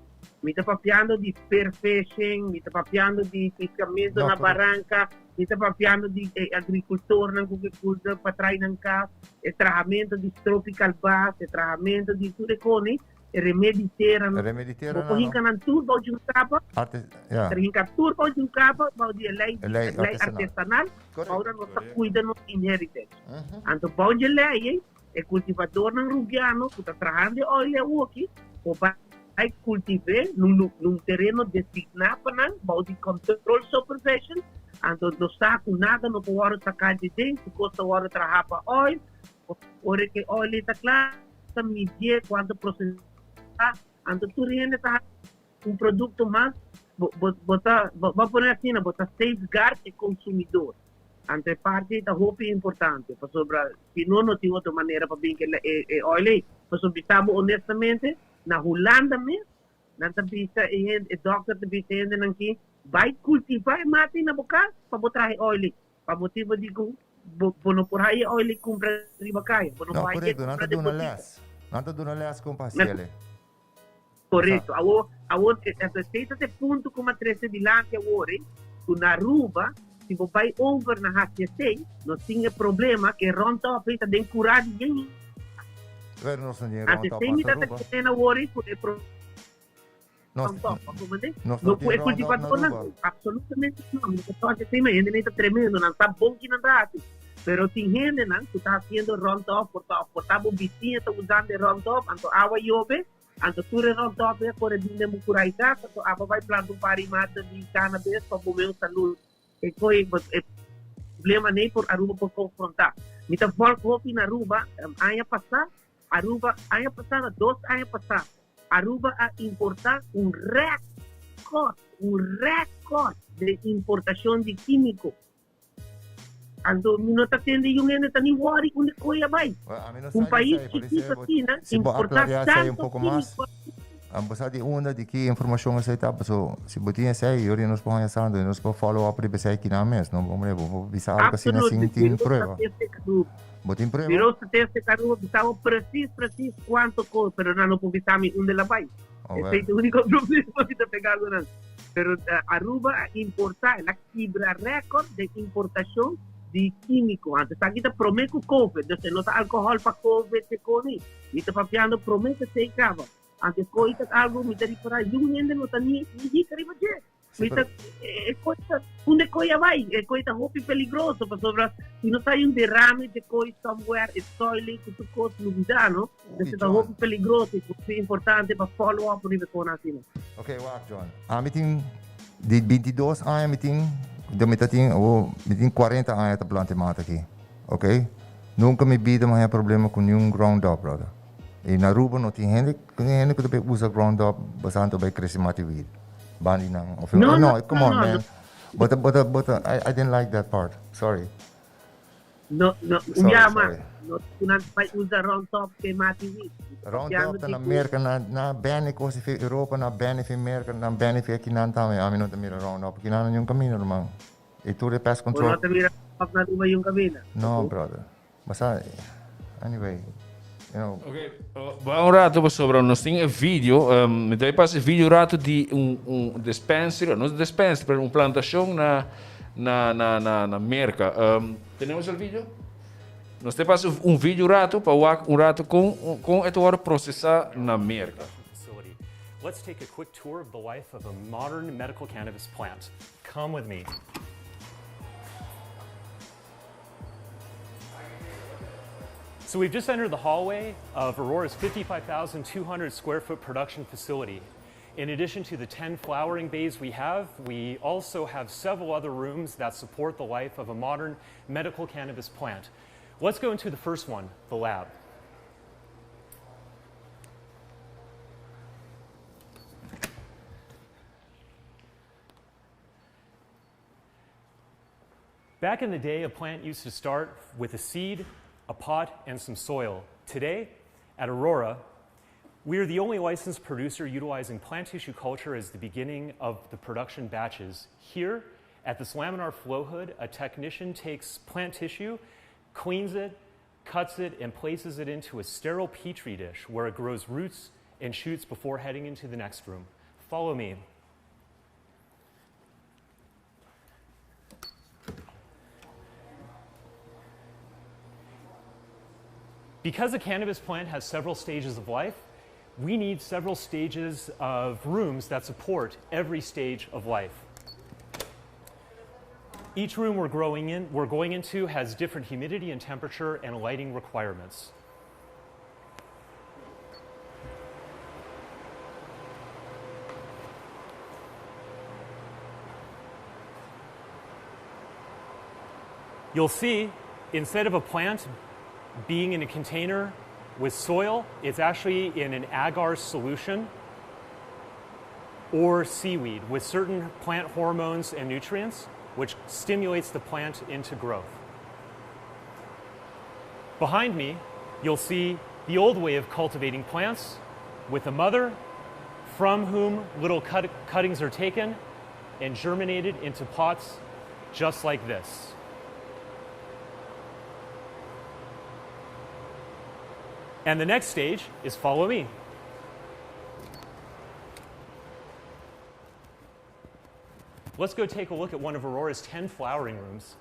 Mi ta papiando di spearfishing, mi ta papiando di piskamento na baranka, mi ta papiando di e agrikultornan ku ke kulta pa trai nan kas, e trahamento di stropi kalbas, e trahamento di tur e koni. E remedi tera no. Remedi tera no. Bo por hinka nan tur bou di un kapa. Arte, ja. Ter hinka tur bou di un kapa, bou di e lei, E lei lei artesanal. artesanal. Ora nos ta kuida nos inheritage. Anto bou di e lei ei, e kultivadornan rubiano ku ta trahando e oil awoki, por bai kultiv'é nun lu, nun tereno designá pa nan, bou di control supervision. Anto nos sa ku nada no por wòrdu saká dje den, tur kos ta wòrdu trahá pa oil. Ora ku e oil ei ta kla, ta midié kuantu prosesá, anto tur hende ta haña un produkto mas, bo bo bo ta bo a pone asina, bo ta safeguard e konsumidor. Anto e parti ei ta hopi importante, pasobra si no, no tin otro manera pa bin ku e e oil ei. Pasobra bisa bo honestamente, na Hulanda mes, nan ta bisa e hende, e dòkter ta bisa e hendenan ki bai kultivá e mata ei na bo kas pa bo traha e oil ei. Pa motibo di ku bo bo no por haya oil i kumpra riba kaya. Bo no No, por haya korekto. Nan kumpra ta den duna botika. les. Nan ta duna les kon pa Na hasiel e. Korekto. Awor, awor, anto esei ta e punto ku mi a trese dilanti awor, eh, ku na Aruba, si bo bai over na hasi esei, nos tin e problema ku e ròntòp ei ta den kurá di yen. Pero nos no tin Anto ròntòp esei mas mi ta ta Aruba. kere awor, eh, ku e pro. Nos, nos no no tin roundup na Aruba. Absolutamente no. Mi ta toque tema, hende ta tremendo, nan sa bon ki nan ta hasi. Pero tin hendenan ku ta hasiendo roundup, por ta, por ta bo bisiña ta usando e roundup, anto awa yobe, anto tur e roundup e a kore bin den bo kura i kas, anto abo bai planta un par di mata di cannabis pa bo meu salud. E koi, e problema nei por Aruba por konfronta. Mi ta volg hopi na Aruba, aña pasá, Aruba, aña pasá, no, 2 aña pasá, Aruba a importá un rèkòrt. un rèkòrt den importashon di kímiko. Anto mi no ta tende yun hende ta ni wòri unda koe a bai. Un pais chikito asina Si bo importá aclaria esei un tanto poco mas, kímiko asina. Bo sa di unda, di ki informacion esei ta, paso si bo tin esei, yori nos por haña santo y nos por follow up riba esei kinan mes, no? Hombre, bo por bisa algo asina sin Absolutely, tin Bureau prueba. Statistic Aruba. Bo tin prueba? Bureau Statistic Aruba bisa bo precies, precies cuanto cos, pero nan no por bisa mi unda el a bai. Oh, Esei well. ta e unico problema mi ta pega cu nan. Pero Aruba a importa, el a kibra record den importacion di quimico. Anto esaki ta prome cu Covid, dus e no ta alcohol pa Covid te coni. Mi ta papiando prome cu esey caba. Anto e coi ta algo mi ta ripara yun hende no ta ni ni hika riba dje. Sí, Mi ta pero e coi ta unda e coi a bay? E coi ta hopi peligroso pasobra si no ta hay un derame dje coi somewhere e soiling cu tur cos lubida no. Uy, Esey ta John. hopi peligroso y hopi importante pa follow up riba e conan asina. Ok, wak John. Ami tin di 22 aña mi tin, de mi ta tin awo mi tin 40 aña ta planta e mata aki. Ok? Nunca mi bida mi haña problema cu niun ground up, brother. Y na Aruba no tin hende, tin hende cu ta bay usa ground up basante bay crece mata weed. Bandi nan. Of, No, no, no, come no, on no, man. But, but, but, I didn't like that part. Sorry. No, no, un Sorry, biaha mas. sorry. No ku nan bai usa round top ke mati wit. Round Papiando top ta di na ku Merka, na na bende kos di Europa, na bende fi Merka, na bende fi akinan tambe. Ami no ta mira round top akinan na niun kaminda, ruman. I tur e pest bo control. no ta mira round top na Aruba yun kaminda. No, Ok. brother. Basta, anyway, you know. Ok, ba un rato pasobra nos tin e video, mi ta pasa e video un rato di un un dispensary, no dispensary, pero un plantacion na na na na na Merca. Tenemos el video? Nos ta pasa un video un rato pa wak un rato con con e ta worde procesa na Merca. Facility. Let's take a quick tour of the life of a modern medical cannabis plant. Come with me. So we've just entered the hallway of Aurora's 55,200 square foot production facility. In addition to the 10 flowering bays we have, we also have several other rooms that support the life of a modern medical cannabis plant. Let's go into the first one, the lab. Back in the day, a plant used to start with a seed, a pot, and some soil. Today, at Aurora, we are the only licensed producer utilizing plant tissue culture as the beginning of the production batches. Here, at this laminar flow hood, a technician takes plant tissue, cleans it, cuts it, and places it into a sterile petri dish where it grows roots and shoots before heading into the next room. Follow me. Because a cannabis plant has several stages of life, we need several stages of rooms that support every stage of life. Each room we're growing in, we're going into has different humidity and temperature and lighting requirements. You'll see, instead of a plant being in a container with soil, it's actually in an agar solution or seaweed with certain plant hormones and nutrients, which stimulates the plant into growth. Behind me, you'll see the old way of cultivating plants with a mother from whom little cut cuttings are taken and germinated into pots just like this. And the next stage is follow me. Let's go take a look at one of Aurora's 10 flowering rooms.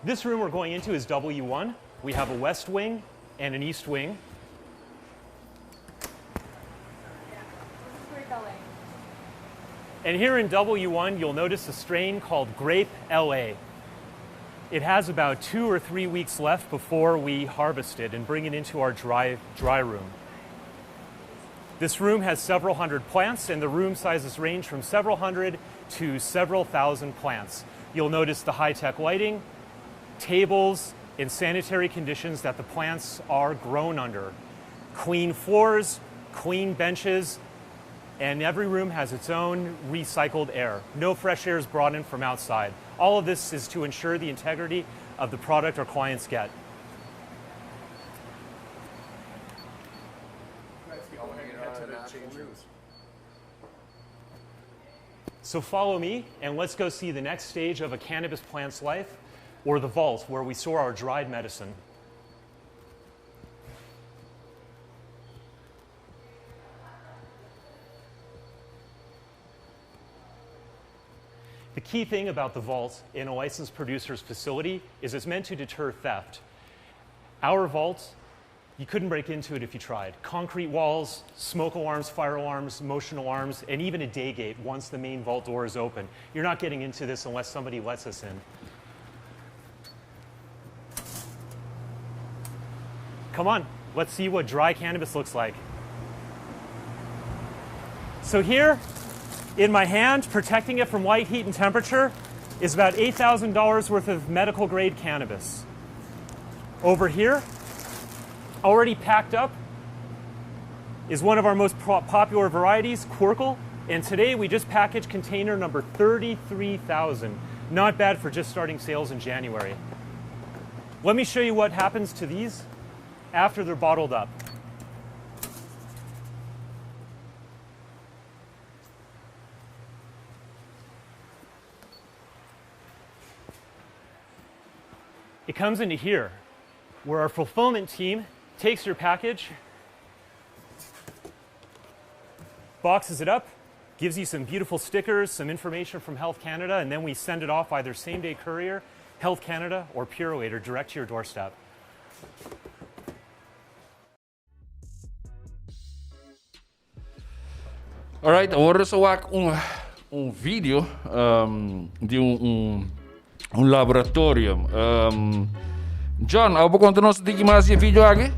This room we're going into is W1. We have a west wing and an east wing. And here in W1, you'll notice a strain called Grape LA. It has about two or three weeks left before we harvest it and bring it into our dry, dry room. This room has several hundred plants, and the room sizes range from several hundred to several thousand plants. You'll notice the high tech lighting, tables, and sanitary conditions that the plants are grown under. Clean floors, clean benches, and every room has its own recycled air. No fresh air is brought in from outside. All of this is to ensure the integrity of the product our clients get. So follow me and let's go see the next stage of a cannabis plant's life, or the vault where we store our dried medicine. The key thing about the vault in a licensed producer's facility is it's meant to deter theft. Our vault, you couldn't break into it if you tried. Concrete walls, smoke alarms, fire alarms, motion alarms, and even a day gate once the main vault door is open. You're not getting into this unless somebody lets us in. Come on, let's see what dry cannabis looks like. So here, in my hand, protecting it from light, heat, and temperature, is about $8,000 worth of medical grade cannabis. Over here, already packed up, is one of our most popular varieties, Qwirkle. And today we just packaged container number 33,000. Not bad for just starting sales in January. Let me show you what happens to these after they're bottled up. It comes into here, where our fulfillment team takes your package, boxes it up, gives you some beautiful stickers, some information from Health Canada, and then we send it off either same day courier, Health Canada, or Purolator direct to your doorstep. Alright, awor nos a wak un, un video um, di un, un, un laboratorio. Um, John, abo konta nos tiki mas di e video aki?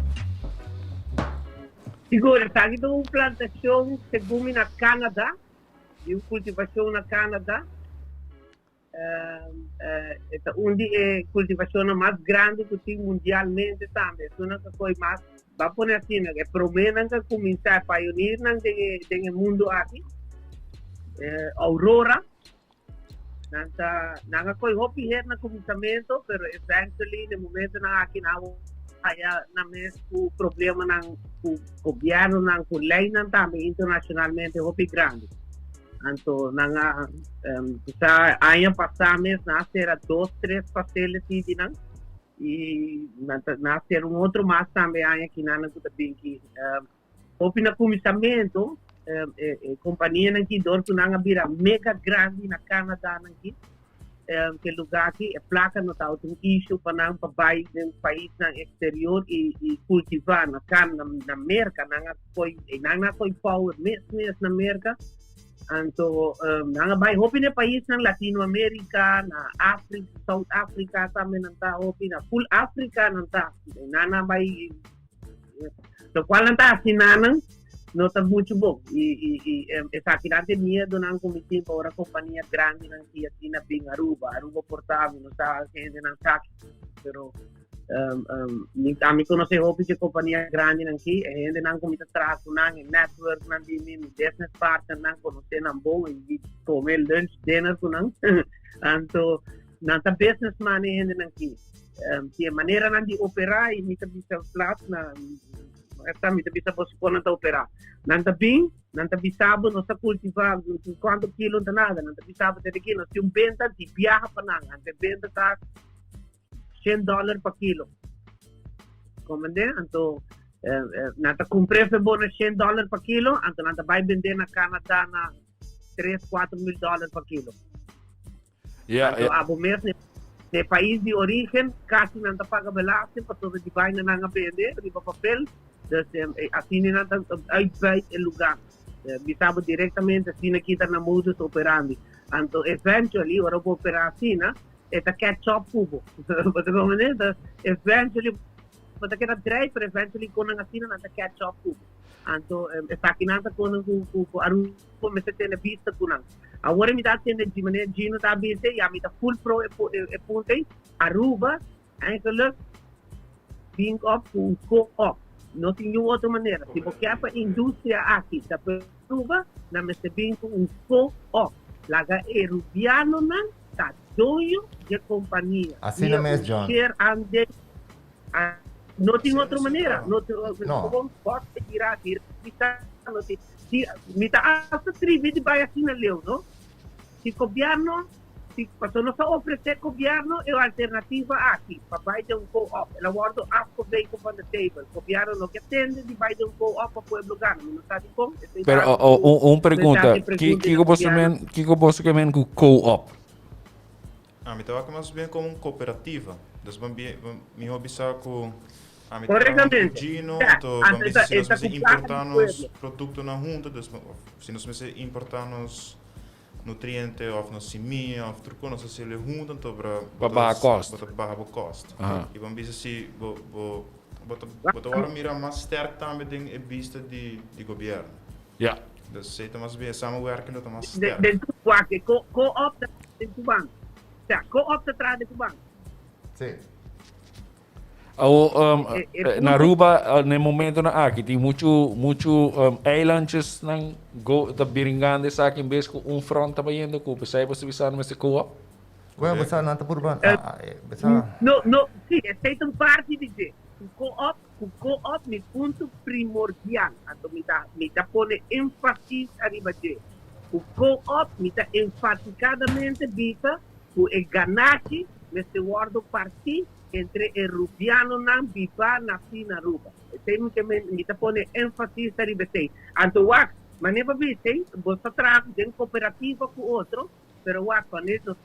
Sigur, esaki ta un plantashon segun mi na Canada, di un kultivashon na Canada. E ta un di e kultivashonnan mas grandi ku tin mundialmente tambe. Esunnan ta koe mas, ban pone asina, e proménan ku a kuminsá, e pionirnan den e den e mundu aki. Aurora, nan ta nan a koe hopi her na kuminsamentu, pero eventually na e momentunan aki nan a haya nan mes ku problemanan ku gobièrnunan, ku leinan tambe internashonalmente hopi grandi. Anto nan a sa aña pasá mes nan a sera dos tres facility di nan i nan ta nan a sera un otro mas tambe aña kinan nan ku ta bin ki. Hopi na kuminsamentu e kompanianan ki dor ku nan a bira mega grandi na Canada nan ki ke lugá aki e plaka no tabata un issue pa nan pa bai den paisnan eksterior i i kultivá na Can na Merka nan a koy nan a koy power mes mes na Merka anto nan a bai hopi na e paisnan Latino Amerika na Afrika South Africa tambe nan ta hopi na full Afrika nan ta nan a bai Lokual nan ta hasi nanan no ta muchu bon. I, i, i esakinan ta e miedonan ku mi tin pa ora kompania grandinan ki asina bin Aruba. Aruba por ta, mi no sa hendenan sa pero um, um, mi, ami konosé hopi dje kompania grandinan ki, e hendenan ku mi ta traha ku nan, e networknan di mi, mi business partnernan konosé nan bon i mi kome lunch, dinner ku nan. Anto, nan ta businessman e hendenan ki. Si e maneranan di operá i mi ta bisa plat na esta mi ta bisa boso kon nan ta operá. Nan ta bin, nan ta bisa bo nos ta kultivá kuantu kilo ta nada, nan ta bisa bo tene ki nos tin un benta di biaha pa nan, anto e benta ta shen dòler pa kilo. Komprendé? Anto nan ta kumpr'é fe bo na shen dòler pa kilo, anto nan ta bai bendé na Canada na tres, kuatro mil dòler pa kilo. Ja, Anto ja. abo mes ne ne pais di origen casi nan ta paga belasting pasobra di baina nan a bende riba papel. Dus asina nan ta uitbuit e lugar. Bisa bo directamente asina kita nan modus operandi. Anto eventually ora bo opera asina e ta catch up cu bo. Bo ta comprende? Eventually. bo ta keda drei, pero eventually konan asina nan ta catch up ku bo. Anto esakinan ta konan ku ku ku Aruba mester tene bista ku nan. Awor mi ta tende di manera Gino ta bisa, ya mi ta full pro e e punto ei, Aruba eigenlijk bin op ku un co-op. No tin niun otro manera. Si bo kier pa industria aki ta Aruba, nan mester bin ku un co-op. Laga e Rubianonan ta doño dje kompania. Asina Via mes, un John. share aandeel. No tin otro manera. No tin No. Gewoon bot e bira bira bisa no tin. Si mi ta hasta tribi di bai asina leu, no? Si gobierno si pasobra nos a ofrece gobierno e alternativa aki pa bai den un co-op. El a wordo afgeweken van de table. Gobierno no ke tende di bai den un co-op pa pueblo gana. Mi no sa dikon. Esei Pero ta o, o, un, un mi ta pregunta. hasi Ki, pregunta kiko na boso gobierno. men, kiko boso ke men ku co-op? Ami ta wak mas bien como un cooperativa. Dus ban bien, miho bisa cu ami ta traha hunto cu Correctamente. Gino, Ja, anto ban anto bisa esta si nos esta mester cu placa importa di nos pueblo. productonan hunto, dus si nos mester importa nos nutriente of nos simia of tur cos nos ta haciel hunto, anto bra Pa baha cost. bo ta baha bo cost. Aha. Y ban bisa si bo bo bo ta bo ta worde mira mas sterk tambe den e bista di di gobierno. Ja. Dus esey ta mas bien, samenwerking lo ta mas De, sterk. den tu wak, co, co-op ta den tu bank. Sea, co-op ta traha den tu bank. Sí. Awo, um, E, e eh, punto na Aruba, eh, na e momentonan aki, tin muchu, muchu um, eilandjes nan go, ta biringando esaki en bes ku un front ta bayendo ku pesei bo ta bisa mester co-op? Bueno, bo sa nan ta purba, Eh, ah, ah, eh, bo sa. No, no, sí, esei ta un parti di dje. Ku co-op, ku co-op mi punto primordial, anto mi ta, mi ta pone énfasis ariba dje. Ku co-op mi ta enfaticadamente bisa ku e ganashi mester wòrdu partí entre e Rubianonan bibá nasí na Aruba. Esei mi ke men, mi ta pone énfasis ariba esei. Anto wak, manera bo bisa ei, bo ta traha den kooperativa ku otro, pero wak, wanneer nos,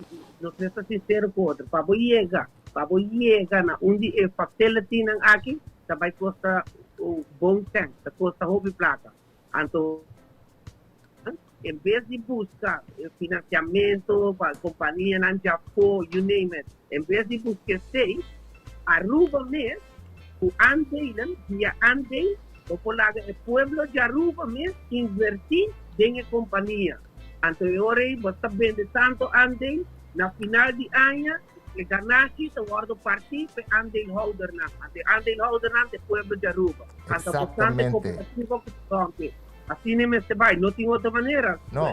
nos mester ta sinsero ku otro. Pa bo yega, pa bo yega na un di e facilitynan aki, ta bai kosta un bon sèn, ta kosta hopi plaka. Anto, en bes di busca financiamento pa companianan djafó, you name it, en bes di busca esey, Aruba mes cu aandelen, via aandeel, bo por laga e pueblo di Aruba mes inverti den e compania. Anto e ora ey bo ta bende tanto aandeel, na final di aña e ganashi ta wordo parti p'e aandeelhoudernan. Anto e aandeelhoudernan ta e pueblo di Aruba. Anto bastante Exactamente. cooperativa cu ta rompe. Asina e mester bai, no tin otro manera. No.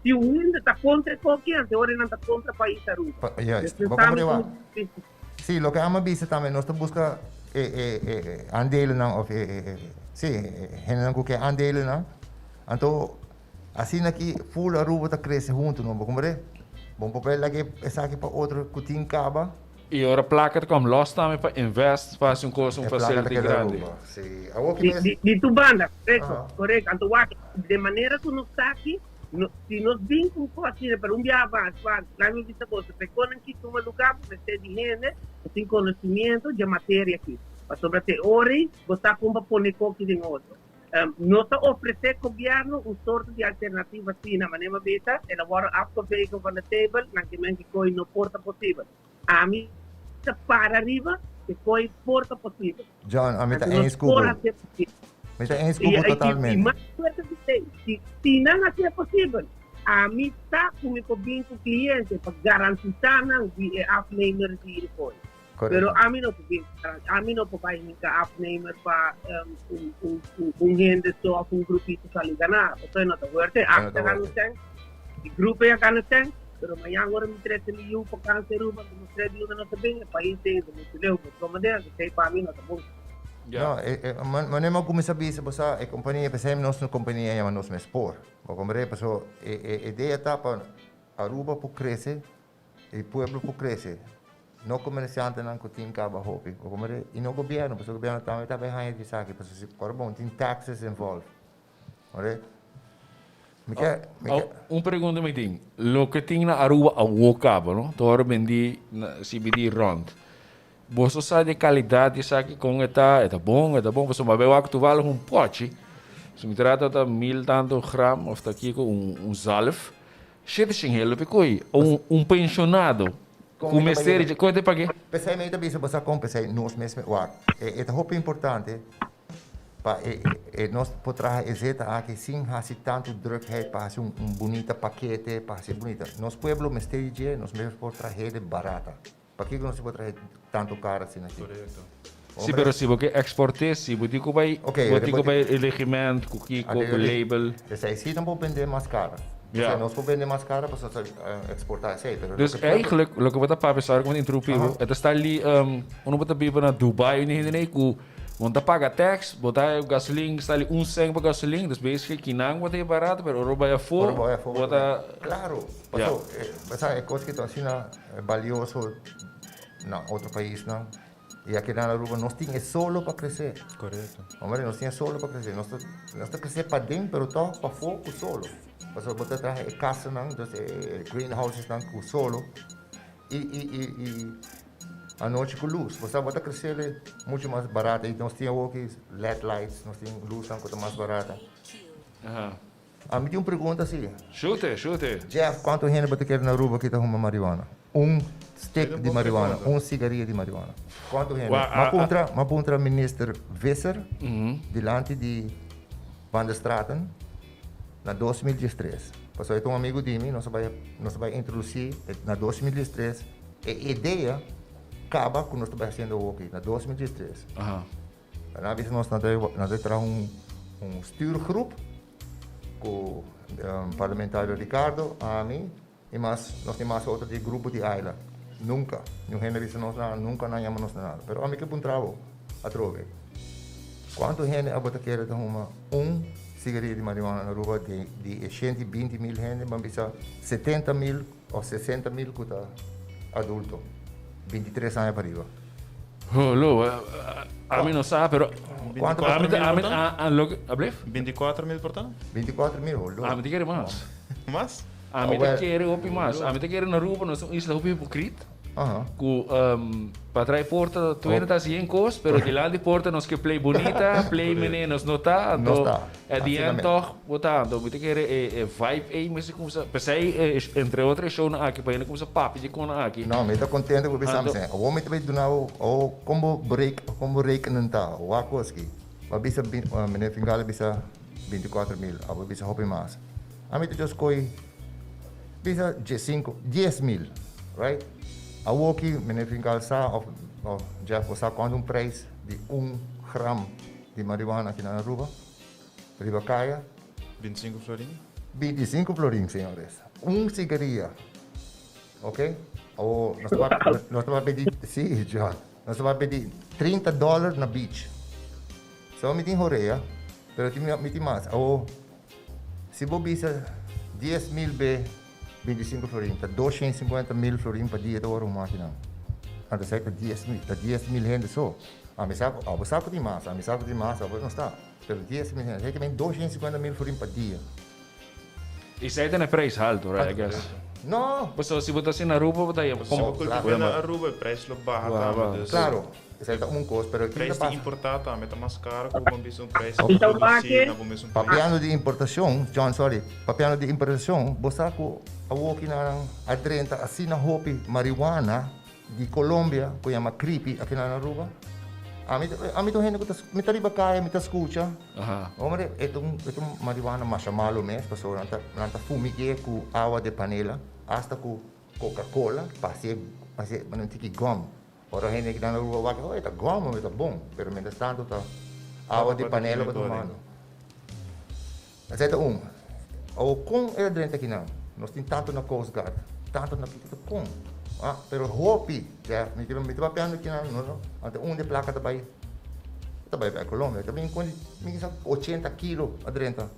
Si un hende ta contra e koki, anto e ora nan ta contra pais Aruba. Pa, juist. Despues Bo tambe comprende wa? tin difícil. Sí, loke Ama bisa tambe, nos ta busca e, e, e, e aandelennan of e, e, e, sí, e hendenan cu ke aandelennan. Anto, asina aki full Aruba ta crece hunto, no? Bo comprende? Bo no por bay laga esaki pa otro cu tin caba. Y ora placa ta kom los tambe pa invest pa haci un cos, un E placa ta facility keda grandi. Aruba, si. Awor ki Di, mes. di, di tu banda, correcto, Aha. correcto. Anto wak, de manera cu nos ta aki, no, si nos bin cu un cos asina, pero un biaha mas, wak, laat mi bisa boso, pe conan ki tuma lugar bo mester di hende cu tin conocimiento dje materia aki. Pasobra te ora ei bo sa con pa pone coki den otro. No ta ofrece gobierno un soorto di alternativa asina, manera mi a bisa, el a worde afgeweken van de table, nan ke men ki koe no por ta posibel. Ami ta para riba ke koe por ta posibel. John, ami ta Anto nos eens ku por bo. hacié posibel. Mi ta eens ku I, bo i, i totalmente. mas fuerte di esei, si, si nan hacié posibel, ami sa ku mi por bin ku cliente pa garantisa nan di e afnemer di e koe. Pero Correcto. ami no por bin, ami no por bai hinka afnemer pa um, un, un, un, un hende so of un grupito sali gana. Pasobra no ta fuerte. E no Ami ta ta gana fuerte. cen, e grupo ya gana cen, pero mañan ora mi trece mi yu pa cansa Aruba, mi mustr'é di unda nos ta bin, e pais den, ta mucho leu, mi toma den, esei pa mi no ta bon. Ja. No, e, e, man, manera mi a cuminsa bisa bo sa, e compania, p'esei nos compania yama Nos Mes Por. Bo comprende? Pasobra e, e idea ta pa Aruba por crece, E pueblo por crece, no comerciantenan cu tin caba hopi, bo comprende? Y no gobierno, pasobra gobierno tambe ta bay haña di esaki, pasobra si ora bon tin taxes involved, comprende? Mi ke, mi ke. Un pregunta mi tin, loke tin na Aruba awo caba no, ta ora bendi na CBD rond, boso sa di e calidad di esaki con e ta, e ta bon, e ta bon, pasobra mi a bay wak toevallig un pochi, si mi trata ta mil tanto gram of ta kico, un zalf, Shete shin helo pe koe un un pensionado. Ku mester di kon te pag'é? P'esei mi ta bisa bo sa kon p'esei nos mes wak e ta hopi importante pa e e nos por traha e zeta aki sin hasi tantu drukheid pa hasi un un bunita pakete pa hasi bunita. Nos pueblo mester di dje nos mes por trah'é de barata. Pakiko nos por trahe tantu kar asina aki? Korekto. Si pero si bo ke eksport'é si bo tin ku bai bo tin ku bai regiment ku kiko ku label. Esei si nan por bende mas kar. Ja. Nos por bende mas kar pasobra nos ta eksportá esei pero Dus eigenlijk loke bo ta papia sorry ku mi ta interumpi bo e ta sta li unu bo ta biba na Dubai un hende nei ku bo no ta paga tax bo ta haya gasolin sta li un cent pa gasolin dus basically kinan bo ta haya barato pero ora bo bai afó bo ta. Claro pasobra e kos ki ta asina balioso na otro paisnan. I aki na Aruba nos tin e solo pa krese. Korekto. Hombre, nos tin e solo pa krese. Nos ta, nos ta krese paden, pero tòg pafó ku solo. Pasobra bo ta traha e kasanan, dus e greenhousesnan ku solo i i i i anochi ku lus. Bo sa bo ta kresele muchu mas barata i nos tin awoki led lights, nos tin lusnan ku ta mas barata. Aha. Ami tin un pregunta si. Shute, shute. Jeff, cuanto hende bo ta kere na Aruba ki ta huma marihuana? Un stick di marihuana, un sigaria di marihuana. Cuanto hende? M'a puntra, m'a puntra minister Visser dilanti di Van der Straten na 2013. Pasobra e ta un amigo di mi, nos a bai, nos a bai introduci na 2013 e idea caba cu nos ta bai haciendo awoki, na 2013. Nan a bisa nos nan ta traha un stuurgroep ku parlamentario Ricardo, ami i mas nos tin mas otro di grupo di Ayla. Nunka niun hende a bisa nos nada, nunka nan yama nos na nada. Pero ami ke puntra bo atrobe, kuantu hende abo ta kere ta huma un sigaria di marihuana na Aruba di e 120 mil hende ban bisa 70 mil òf 60 mil ku ta adulto, 23 aña pariba? Lo, ami no sa, pero Kuantu ami ta, ami ta, a, lo, ablef? 24 mil por ta? 24 mil, lo. Ami ta kere mas. Mas? Ami ta kere hopi mas. Ami ta kere na Aruba nos ta un isla hopi hipokrit. Ku pa trae porta tur hende ta hasi yen kos, pero dilanti porta nos ke play bunita, play mene nos no ta, anto at the end tog bo ta. Anto mi ta kere e vibe ey mester kumsa, p'esei entre otro e shownan aki pa hende kumsa papia di konan aki. No, mi ta kontento ku bo bisa mi sey. Awor mi ta bay duna bo awor kon bo break, kon bo rekenen ta, wak kos aki. Bo a bisa meneer Fingal a bisa 24 mil, abo a bisa hopi mas. Ami ta just koy bisa diesinco, dies mil, right? Awoki meneer Fingal sa of of Jeff bo sa cuanto un prijs di un gram di marihuana aki na Aruba? Riba caya? 25 florin. 25 florin, señores. Un sigaria. Ok? Awo nos ta nos ta pidi, si John, nos ta pidi 30 dollar na beach. So mi tin horea, pero tin mi tin mas. Awo Si bo bisa 10,000 be 25 florin, ta 250,000 florin pa dia ta wòrdu un makinan. Anto esei ta 10,000, ta 10,000 hende so. Ami sa ku, abo sa ku tin mas, ami sa ku tin mas, abo no sa. Pero 10,000 hende, esei ta ben 250,000 florin pa dia. Esei ta na prijs halto, right, I guess. No! Pasobra si bo ta hasi na Aruba, bo ta haya. Si bo kultiv'é na Aruba, e prijs lo baha tambe. Dus. Claro. Esei ta un kos, pero kiko ta pasa? Prijs di importá tambe ta mas karo ku bo bisa un prijs di produsí na bo mesun pais. Papiando di importashon, John, sorry, papiando di importashon, bo sa ku awoki nan a drenta asina hopi marihuana di Colombia ku yama creepy aki na Aruba? Ami ami ta un hende ku ta mi ta riba kaya mi ta skucha, hombre, e ta un e ta un marihuana masha malu mes pasobra nan ta nan ta fumig'é ku awa de panela asta ku coca cola pa hasié hasié un tiki gum. Ora hende ki ta na Aruba wak, oh e ta gom, e ta bon, pero mientras tanto ta awa di panela bo ta tumando. Esei ta un. Awor kon e ta drenta akinan? Nos tin tanto na Coast Guard, tanto na kiko, kon? Ah, pero hopi, Jeff, mi mi ta papiando akinan, no, no, anto un di e plaka ta bai, ta bai bai Colombia, ta bin kon di, mi kisa 80 kilo a drenta.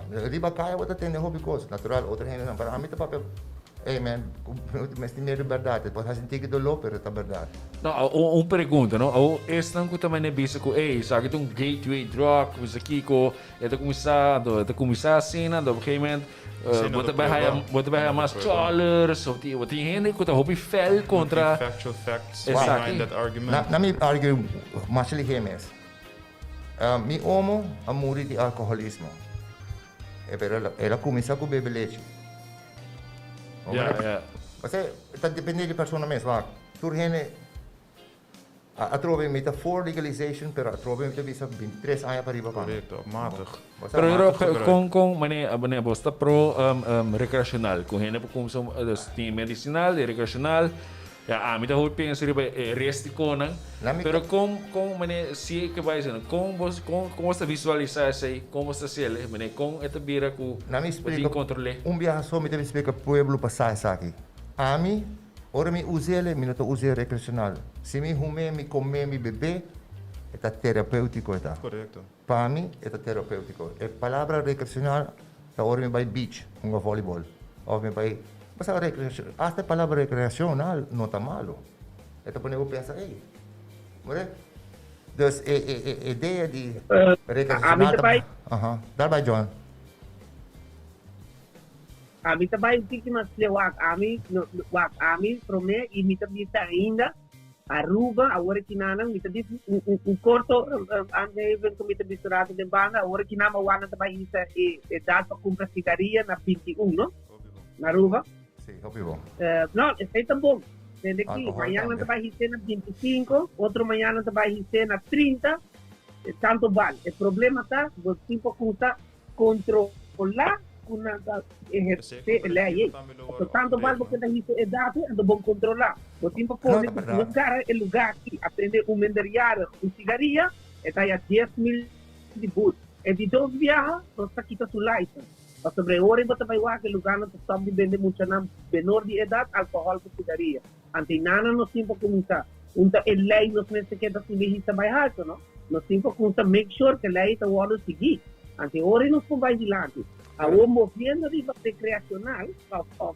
Riba kaya bo ta tende hopi kos, natural otro hendenan, pero ami ta papia, ey man, mes tin miedu bèrdat, e por hasi un tiki doló, pero ta bèrdat. No, un pregunta, no, awor esnan ku ta manda bisa ku ey, esaki ta un gateway drug, ku bisa kiko, e ta kuminsá, anto e ta kuminsá asina, anto op un gegeven moment bo ta bai haya, bo ta bai haya mas cholers, of tin, tin hende ku ta hopi fel kontra Factual facts behind that argument. Na mi argue masha lihé mes. Mi omo a muri di alkoholismo. E pero el a kuminsá ku bebe lechi. Ja, ja. Pasobra ta depende di persona mes, wak. Tur hende atrobe mi ta for legalization, pero atrobe mi ta bisa 23 aña pa riba pa. Correcto, matig. Pero con con mane mane bo ta pro recreacional cu hende por cuminsa dus tin medicinal y recreacional ya ami ta hopi pensa riba e resticonan pero con con mane si ke bai esei con bo con con bo ta visualisa esei con bo ta haciel mane con e ta bira cu bo tin controle. Un biaha so mi ta splica pueblo pa sa esaki ami ora mi usele mi no ta use recreacional si mi hume mi come mi bebe e ta terapeutico e ta. Correcto. Pa mi e ta terapeutico. E palabra recreacional ta ora mi bai beach hunga volleyball of mi bai bo sa recreacion hasta e palabra recreacional no ta malo e ta pone bo pensa ey more dus e e e idea di recreacional ta aha dal bai John. Ami ta bai un tiki mas leu wak ami wak ami prome y mi ta bisa ainda Aruba, awor aki nanan, mi ta bisa un, un, un corto aangeven cu mi ta bisa rato den banda, awor aki nan mawana ta bai hisa e edad pa cumpra sigaria na 21, no? Na Aruba. Sí, hopi bon. No, esey ta bon. Tende aki, mañan nan ta bai hise na 25, otro mañan nan ta bai hise na 30, tanto bal. E problema ta, bo tin por cusa Controla cu nan ta eherce e ley ey. Pasobra tanto bal bo keda hisa e dato anto bon controla. Bo tin pa pone cu si nos gara e lugar aki a prende un minderjarig un sigaria e ta haya 10,000 di boet. E di dos biaha nos ta kita su license. Pasobra e ora ey bo ta bay wak e lugarnan ta stop di bende muchanan menor di edad alcohol cu sigaria. Anto eynana nos tin pa cuminsa. Un ta e ley nos mester keda subi hisa bay halto no. Nos tin pa cuminsa make sure cu e ley ta wordo sigui. Anto e ora nos por bay dilanti. Awor moviendo riba recreacional of of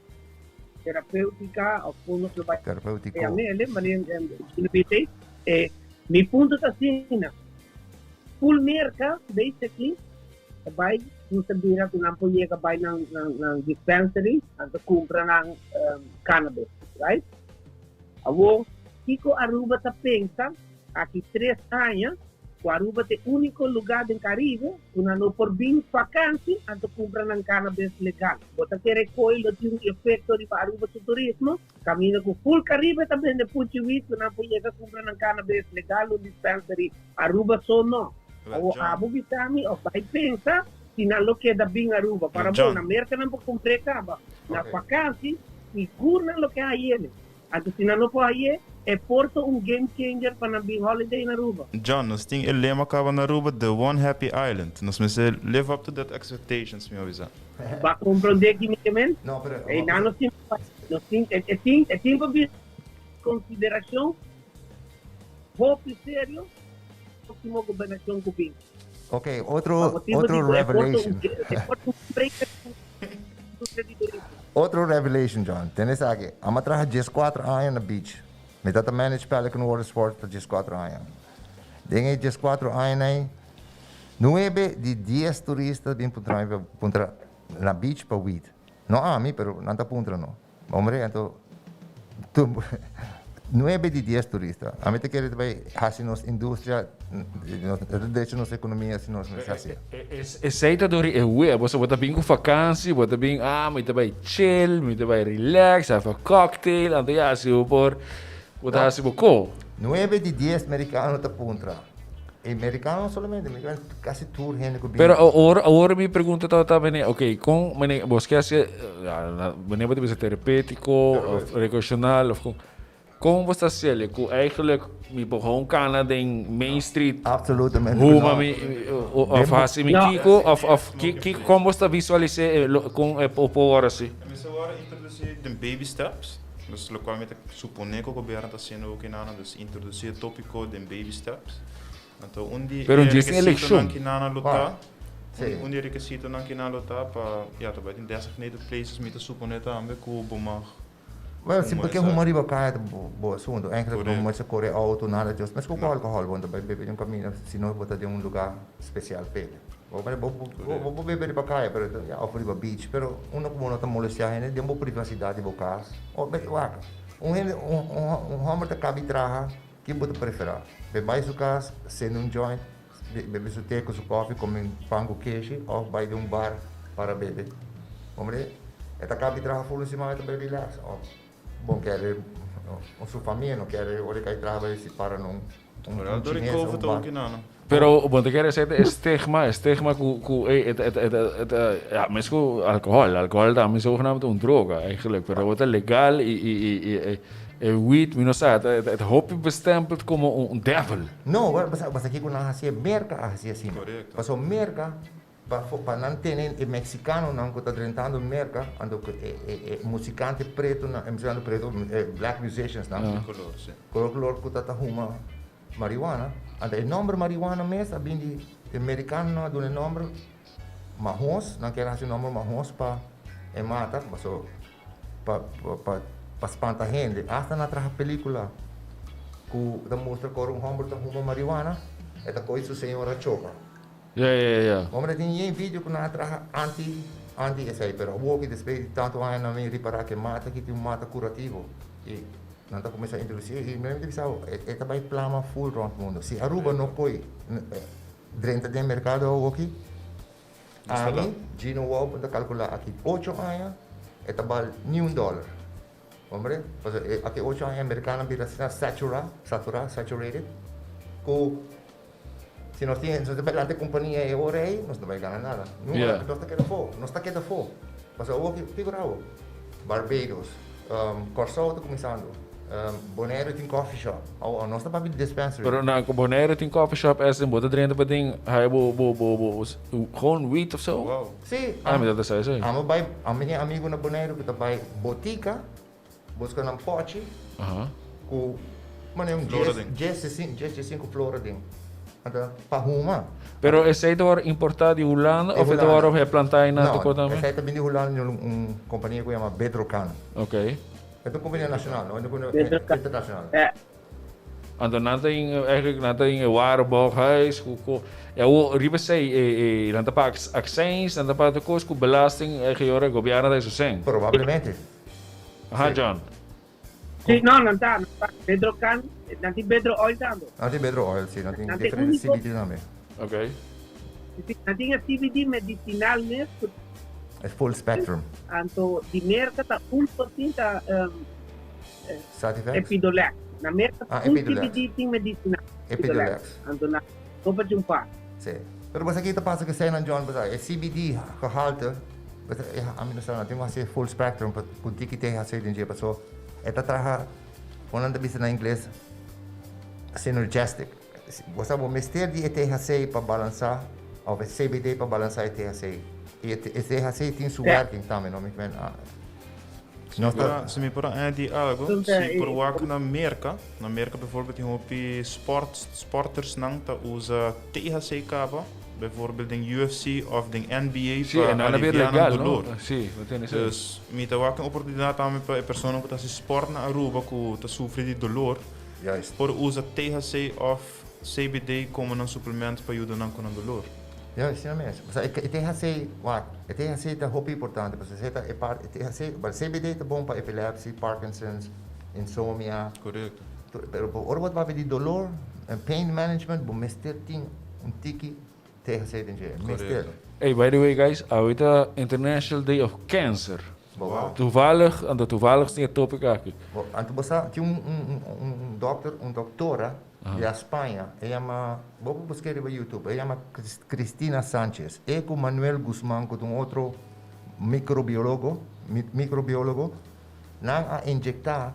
terapeutica of con nos lo bay Terapeutico. yamele, manera Jimmy e mi punto ta asina. Full Merca basically ta bai nos ta bira ku nan por yega bai nan nan nan dispensary anto kumpra nan cannabis, right? Awor kiko Aruba ta pensa aki tres aña ku Aruba ta e úniko lugá den Karibe ku nan no por bin vakansi anto kumpra nan cannabis legal? Bo ta kere koe lo tin un efekto riba Aruba su turismo? Kaminda ku full Karibe ta bende puchi wit ku nan por yega kumpra nan cannabis legal un dispensary Aruba so no. Awor abo bisa mi of bai pensa si nan lo keda bin Aruba. Para bo, na Merca nan por cumpr'é caba. Na vakansi, sigur nan lo ke hay'é. Anto si nan no por hay'é, e por ta un game changer pa nan bin holiday na Aruba. John, nos tin e lema caba na Aruba, The One Happy Island. Nos mester live up to that expectations, mi a bisa. Bo a comprende ki mi ke men? Einan nos tin, nos tin, e tin, e tin pa bin consideracion. Hopi serio proximo gobernacion cu bin. Ok, otro otro revelation. Otro revelation, John. Tene esaki. Amo a traha 14 aña na beach. Mi tata manage Pelican Water Sports pa 14 aña. Den e 14 aña ei, nuebe di dies turista bin puntra mi puntra na beach pa weed. No ami, pero nan ta puntra no. Hombre, anto tu nuebe di dies turista. Ami ta kere ta bai hasi nos industria, derecho nos economia si nos mester hasi. Esey ta dor e web, bo ta bin ku vakansi, bo ta bin, ah, mi ta bai chill, mi ta bai relax, have a cocktail, anto ya si bo por, bo ta hasi bo ko. Nuebe di dies merikano ta puntra. E merikano no solamente, merikano kasi tur hende ku bin. Pero awor, awor mi pregunta tabata mene, ok, kon mene bos ke hasi, mene bo ta bisa terapéutiko of rekreashonal of kon, kon bos ta hasiel ku eigenlijk mi por gewoon kana den Main Street Absolutamente huma mi of hasi mi kiko of of ki ki kon bos ta visualis'é kon e por wòrdu hasi? Mi sa wòrdu introdusí den baby steps, dus lokual mi ta suponé ku gobièrnu ta hasiendo okinana, dus Introduci e topico den baby steps. Anto un di Pero e djis tin requisitonan eleccion. ki nan a lo Wak. ta, Sí. un di e requisitonan ki nan lo ta pa, ya, ta bai tin designated places, mi ta supone tambe cu bo mag Well, si huma bo ke huma esaki. riba kaya ta bo bo asunto. Eigenlijk bo Correcto. mester kore auto, nada djos. Meskos ku No. alcohol, bo no ta bai bebe den un kaminda si no bo ta den un lugar special p'e. Bo bo bo Correcto. bo bebe riba kaya, pero ya, of riba beach, pero unda ku bo no ta molestia hende den bo privacidad di bo kas. O, wak. Un hende, un un homber ta kabi traha, kin bo ta preferá? Be bai su kas, sende un joint, bebe su te ku su kofi, kome un pan ku keshi òf bai den un bar para bebe? Hombre, e ta kabi traha ful un siman e ta bai relax òf. Bon kere su famia no kere ora kai traha bai si para nun un Vooral door die chinees COVID un bar. ook inano. Pero bo ta kere esei e stigma, e stigma ku ku e e e e ta ja mes ku alcohol, alcohol tambe zogenaamd un droga eigenlijk, pero bo ta legal i i i i e weed mi no sa e ta hopi bestempeld como un devil. No, basa basa kiko nan hasié, Merka a hasié asina. Correcto. Pasobra Merka pa pa nan tene e mexicanonan ku ta drentando Merka, anto ku e e e musikante pretonan, e musikante preto, e black musiciansnan, Di color, si. color color ku ta ta huma Marihuana, anto e nomber marihuana mes a bin di e merikanonan a duna e nomber mahos, nan kier hasi nomber mahos pa e mata, paso pa pa pa spanta hende. Asta nan a traha pelikula ku ta mustra ku ora un homber ta huma marihuana e ta kohe su señora choka. Ja, ja, ja. Homber tin yen video ku nan a traha anti anti esei, pero awor ki despues di tantu aña nan bin ripara ku e mata aki tin un mata kurativo i Nan ta kuminsá introdusí i mi ta bisa bo e ta bai plama ful rònt mundu. Si Aruba no poi drenta den merkado awoki, ami, Gino Wou, ta kalkulá aki ocho aña e ta bal ni un dòler. Hombre, pasobra aki ocho aña e merkado a bira asina saturá, saturá, saturated, ku si nos tin, nos ta bai lanta e kompania e ora ei, nos no bai gana nada. Nunka nos ta keda afó, nos ta keda afó. Pasobra awoki, figura bo, Barbados, Kòrsou ta kuminsando, Boneiru tin coffee shop, awo nos ta papia di dispensary. Pero na Boneiru tin coffee shop esei bo ta drenta pa den haya bo bo bo bo gewoon weed of so? Wow. Si. Ah, mi ta sa esei. Amo bai, ami tin amigu na Boneiru ku ta bai botika buska nan pòchi ku mane un Flora dies den. dies e sinku dies e sinku flora den. Anto pa huma. Pero esei ta wòrdu importá di Hulanda Di of e ta Hulanda. wòrdu herplantá einan No, tokó tambe? esei ta bini di Hulanda di un un kompania ku yama Bedrocan. Ok. E ta un kompania nashonal, no? E ta un kompania Bedrocan. internashonal. Eh. Anto nan ta in eigenlijk nan ta in e waarborghuis ku ku e awor riba esei e e nan ta paga accijns, nan ta paga tur kos ku belasting eigen ora gobièrnu ta esun sèn. Probablemente. Aha Sí. John. Sí, no, nan ta, nan ta. Bedrocan, nan tin Bedro Oil tambe. Nan tin Bedro Oil, sí, nan tin Nan tin diferente único. CBD tambe. Ok. Sí, nan tin e CBD medicinal mes ku. E full spectrum. Anto di Merca ta un por tin ta um, Sativex? Epidolex. Na Merca Ah, un Epidolex. CBD tin medicinal. Epidolex. Anto na topa un par. Sí. Pero basta aki ta pasa ku esei nan John, basta e CBD gehalte, basta e ami no sa, nan tin ku hasi full spectrum pa ku tiki THC den dje, paso e ta traha, kon nan ta bisa na ingles, synergistic. Bo sa bo mester di e THC pa balansa, of e CBD pa balansa e THC. I e THC tin su werking tambe, no? Mi men, Si mi por a, si mi por a añadi algo, si por wak na Merca, na Merca bijvoorbeeld tin hopi sport, sportersnan ta usa THC kaba, bijvoorbeeld den UFC of den NBA Sí, pa en nan a bira alivia nan legal, no? dolor. Sí, bo tene esei. Dus mi ta wak un oportunidad tambe pa e persona ku ta hasi sport na Aruba ku ta sufri di dolor, Juist. por usa THC of CBD komo nan suplement pa yuda nan ku nan dolor. Ja, asina mes. Pasobra e THC, wak, e THC ta hopi importante, pasobra esei ta e parti, e THC, bueno, CBD ta bon pa epilepsy, Parkinson's, insomnia. Korekto. Pero ora bo ta papia di dolor en pain management, bo mester tin un tiki THC den dje. Mester. Korekto. Ey, by the way guys, awe ta International Day of Cancer. Bo. Toevallig, anto toevallig tin e topic aki. Bo, anto bo sa, tin un, un, un, un dokter, un doktora di a Spaña, e yama, bo por busk'é riba YouTube, e yama Cristina Sanchez. E ku Manuel Guzman, ku ta un otro microbiologo, microbiologo, nan a inyectá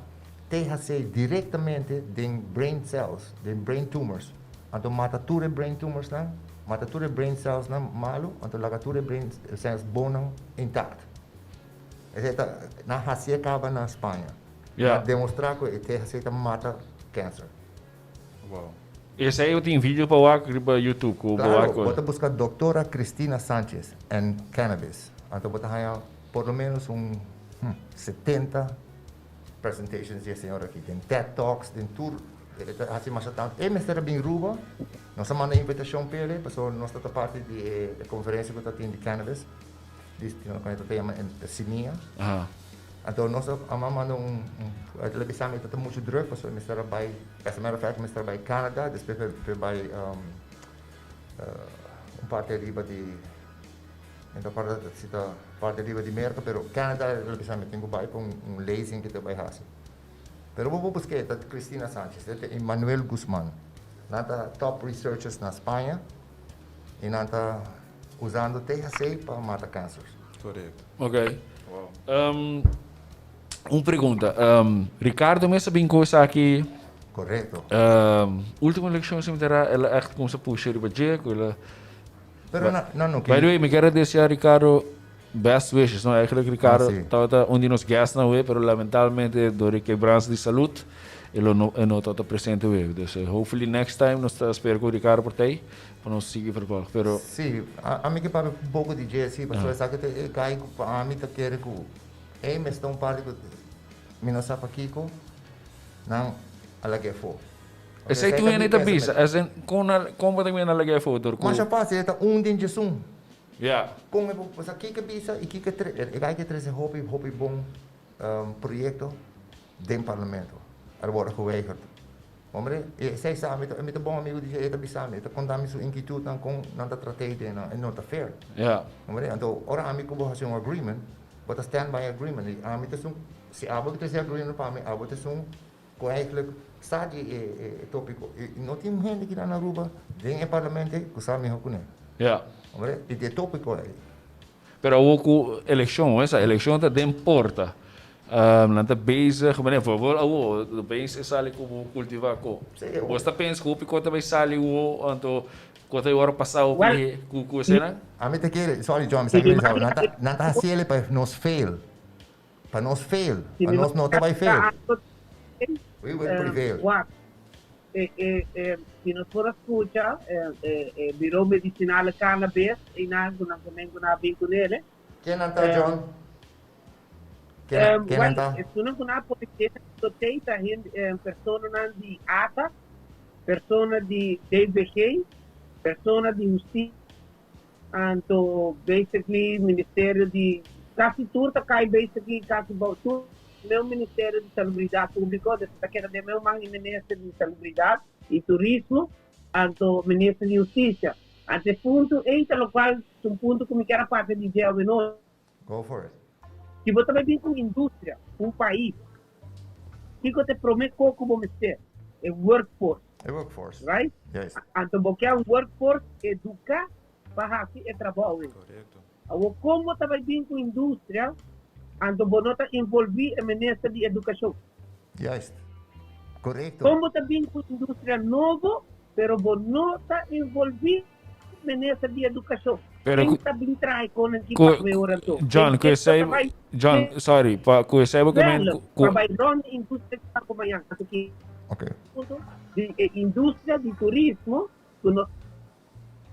THC directamente den brain cells, den brain tumors. Anto mata tur e brain tumorsnan, mata tur e brain cellsnan malu, anto laga tur e brain cells bonnan intact. Esei ta, nan hasié kaba na Spaña. Ja. Nan demostrá ku e THC ta mata cancer. Wow. Esei bo tin video pa wak riba YouTube ku bo Claro, wak. bo ta buska Doctora Cristina Sanchez and cannabis. Anto bo ta haña por lo menos un 70 presentations di e señora aki. Den TED Talks, den tur, e ta hasi masha tantu. E mester a bin Ruba, nos a manda invitacion p'e, pasobra nos ta ta parti di e conferencia ku ta tin di cannabis. Di loke ta yama simia. Anto nos a manda un el a bisa mi ta muchu druk pasobra mi mester a bai, as a matter of fact mi mester a bai Canada despues mi bai un parti ariba di Mi ta kòrda si ta parti riba di Merka, pero Canada el a bisa mi tin ku bai pa un un lezing ku ta bai hasi. Pero bo por busk'é, ta Cristina Sanchez, e ta Emmanuel Guzman. Nan ta top researchers na Spaña i nan ta usando THC pa mata cancer. Korekto. Ok. Wow. Un pregunta. Ricardo mes a bin ku esaki. Korekto. Ultimo elekshon si mi ta ra, el a ègt kumsa pusha riba dje ku el a. Pero na na no By the way, mi kier a desea Ricardo best wishes, no? Eigenlijk Ricardo Ah, sí. tabata un di nos guestnan awe, pero lamentablemente door di quebranza di salud e lo no e no tabata presente awe. Dus hopefully next time nos ta spera cu Ricardo por ta ey pa nos sigui vervolg. Pero Sí, a a mi ke papia un poco di dje, sí, pasobra esaki ta e guy cu pa ami ta kere cu ey mester ta un parti cu mi no sa pakico nan a lag'é afó. Esei tur hende ta bisa, as in, kon nan, kon bo ta mira nan laga e foto? Ku. Masha fácil, e ta un den djesun. Ya. Kon e por, pasobra kiko bisa i kiko tre, e gai ke trese hopi, hopi bon proyekto den parlamento. Er worden geweigerd. Hombre, i esei sa, mi ta, mi ta bon amigo di dje, e ta bisa mi, e ta konta mi su inkietudnan kon nan ta trat'é den nan, e no ta fair. Ya. Hombre, anto ora ami ku bo hasi un agreement, bo ta stand by e agreement, i ami ta esun, si abo ke trese e agreement pa mi, abo ta esun Cu eigenlijk sa di e topico. Y no tin hende aki na Aruba den e parlamento ey cu sa miho cu ne. Ja. Hombre, y di e topico ey. Pero awor cu eleccion, esa eleccion ta den porta. Nan ta bezig, meneer, bijvoorbeeld awor, opeens e sali cu bo cultiva co. Sí. Bo ta pensa cu hopi co ta bay sali awor, anto co ta e ora pasa hopi cu esena? Ami ta kere, sorry John, mi sa kere bisa, nan ta, nan ta haciele pa nos fail. Pa nos fail, pa nos no ta bai fail. We will prevail. Wak, si nos por a scucha e Bureau Medicinale Cannabis einan cu nan cu nan a bin cu nele. Ken nan ta, John? Ken nan ta? Esunnan cu nan a pone den e ta hende, personanan di ata, persona di DVG, persona di husticia. Anto basically ministerio di casi tur ta cay basically casi bou tur meu ministerio di salubridad publico dus ta keda den meu man e minister di salubridad y turismo anto minister di husticia anto e punto ey ta locual ta un punto cu mi kier a papia di dje awenochi. Go for it. Si bo ta bay bin cu un industria, un pais, kico ta e prome co cu bo mester? E workforce. E workforce. Right? Juist. Anto bo ke un workforce educa pa haci e trabou ey. Correcto. Awor con bo ta bay bin cu industria anto bo no ta involvi e minister di educacion? Juist. Correcto. Con bo ta bin cu industria nobo pero bo no ta involvi Minister di Educacion. Pero Ken ta bin traha e konan ki pa me ora anto? John, Ken ku esei, ta bai John, sorry, pa ku esei bo ke men develop, ku pa bai rond e industria di Banco Mayan. Anto ki Ok. punto di e industria di turismo ku nos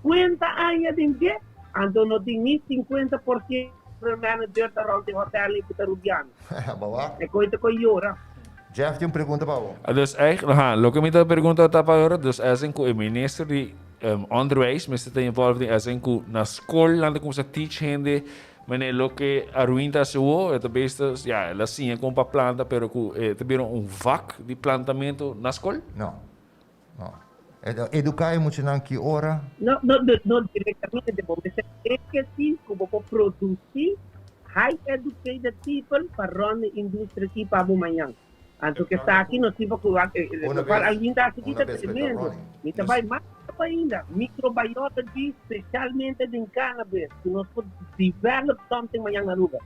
50 aña den dje, anto no tin ni 50% manager ta rond e hotel ei ku ta Rubiano. Bawa. E koe ta koe yora. Jeff tin un pregunta pa bo. Dus eigenlijk, ha, loke mi ta pregunta ta pa ora, dus as in ku e minister di onderwijs mester ta involved in as in ku na skol nan ta kumsa teach hende meneer loke Arwin ta hasi awo, e ta bes ta, ya, el a siña kon pa planta pero ku e ta bira un vak di plantamento na skol? No, no. E ta eduká e muchanan ki ora? No, no, no directamente, bo mester kere si ku bo por produsí high educated people pa run e industria aki pa bo mañan. Anto ke esaki no tin pa ku wak Una lokual bes, algin ta hasi aki una ta bes ku e ta tremendo. running. Mi ta bai mas leu ainda, microbiology specialmente den cannabis ku nos por develop something mañan na Aruba.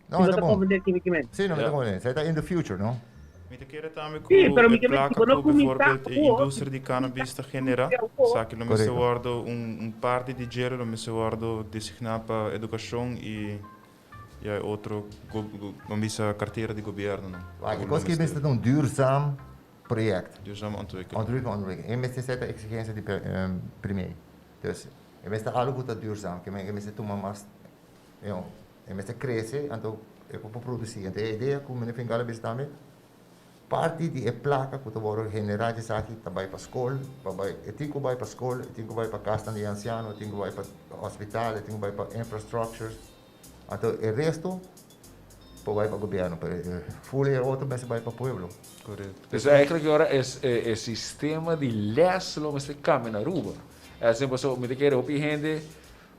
No, Si e bo ta ta bon. comprende kimikiment. Sí, no, mi ta Ja. comprende. Esei ta in the future, no? Mi ta kere tambe ku Sí, pero mi e ke plaka si bo no ku kuminsá bijvoorbeeld e awor, industria di cannabis ta genera, awor, esaki lo mester Korekto. wordo un un parti di djere lo mester wordo designá pa edukashon i ya e otro go go ban bisa kartera di gobièrnunan. Wak, e kos ki mester ta un duurzaam project. Duurzaam ontwikkeling. Ontwikkeling, ontwikkeling. E mester seta eksigensia di premier. Dus, e mester algu ku ta duurzaam, ke men e mester tuma mas, you know, e mester krese, anto e por por produsí. Anto e idea ku meneer Fingal a bisa tambe, parti di e plaka ku ta wòrdu generá djesaki ta bai pa skol, pa bai, e tin ku bai pa skol, e tin ku bai pa kasnan di ansiano, e tin ku bai pa hospital, e tin ku bai pa infrastructures. Anto e resto por bai pa gobierno, pero e full e otro mester bai pa pueblo. Correcto. Dus eigenlijk ora es e sistema di les lo mester cambia na Aruba. Asina pasobra mi ta kere hopi hende.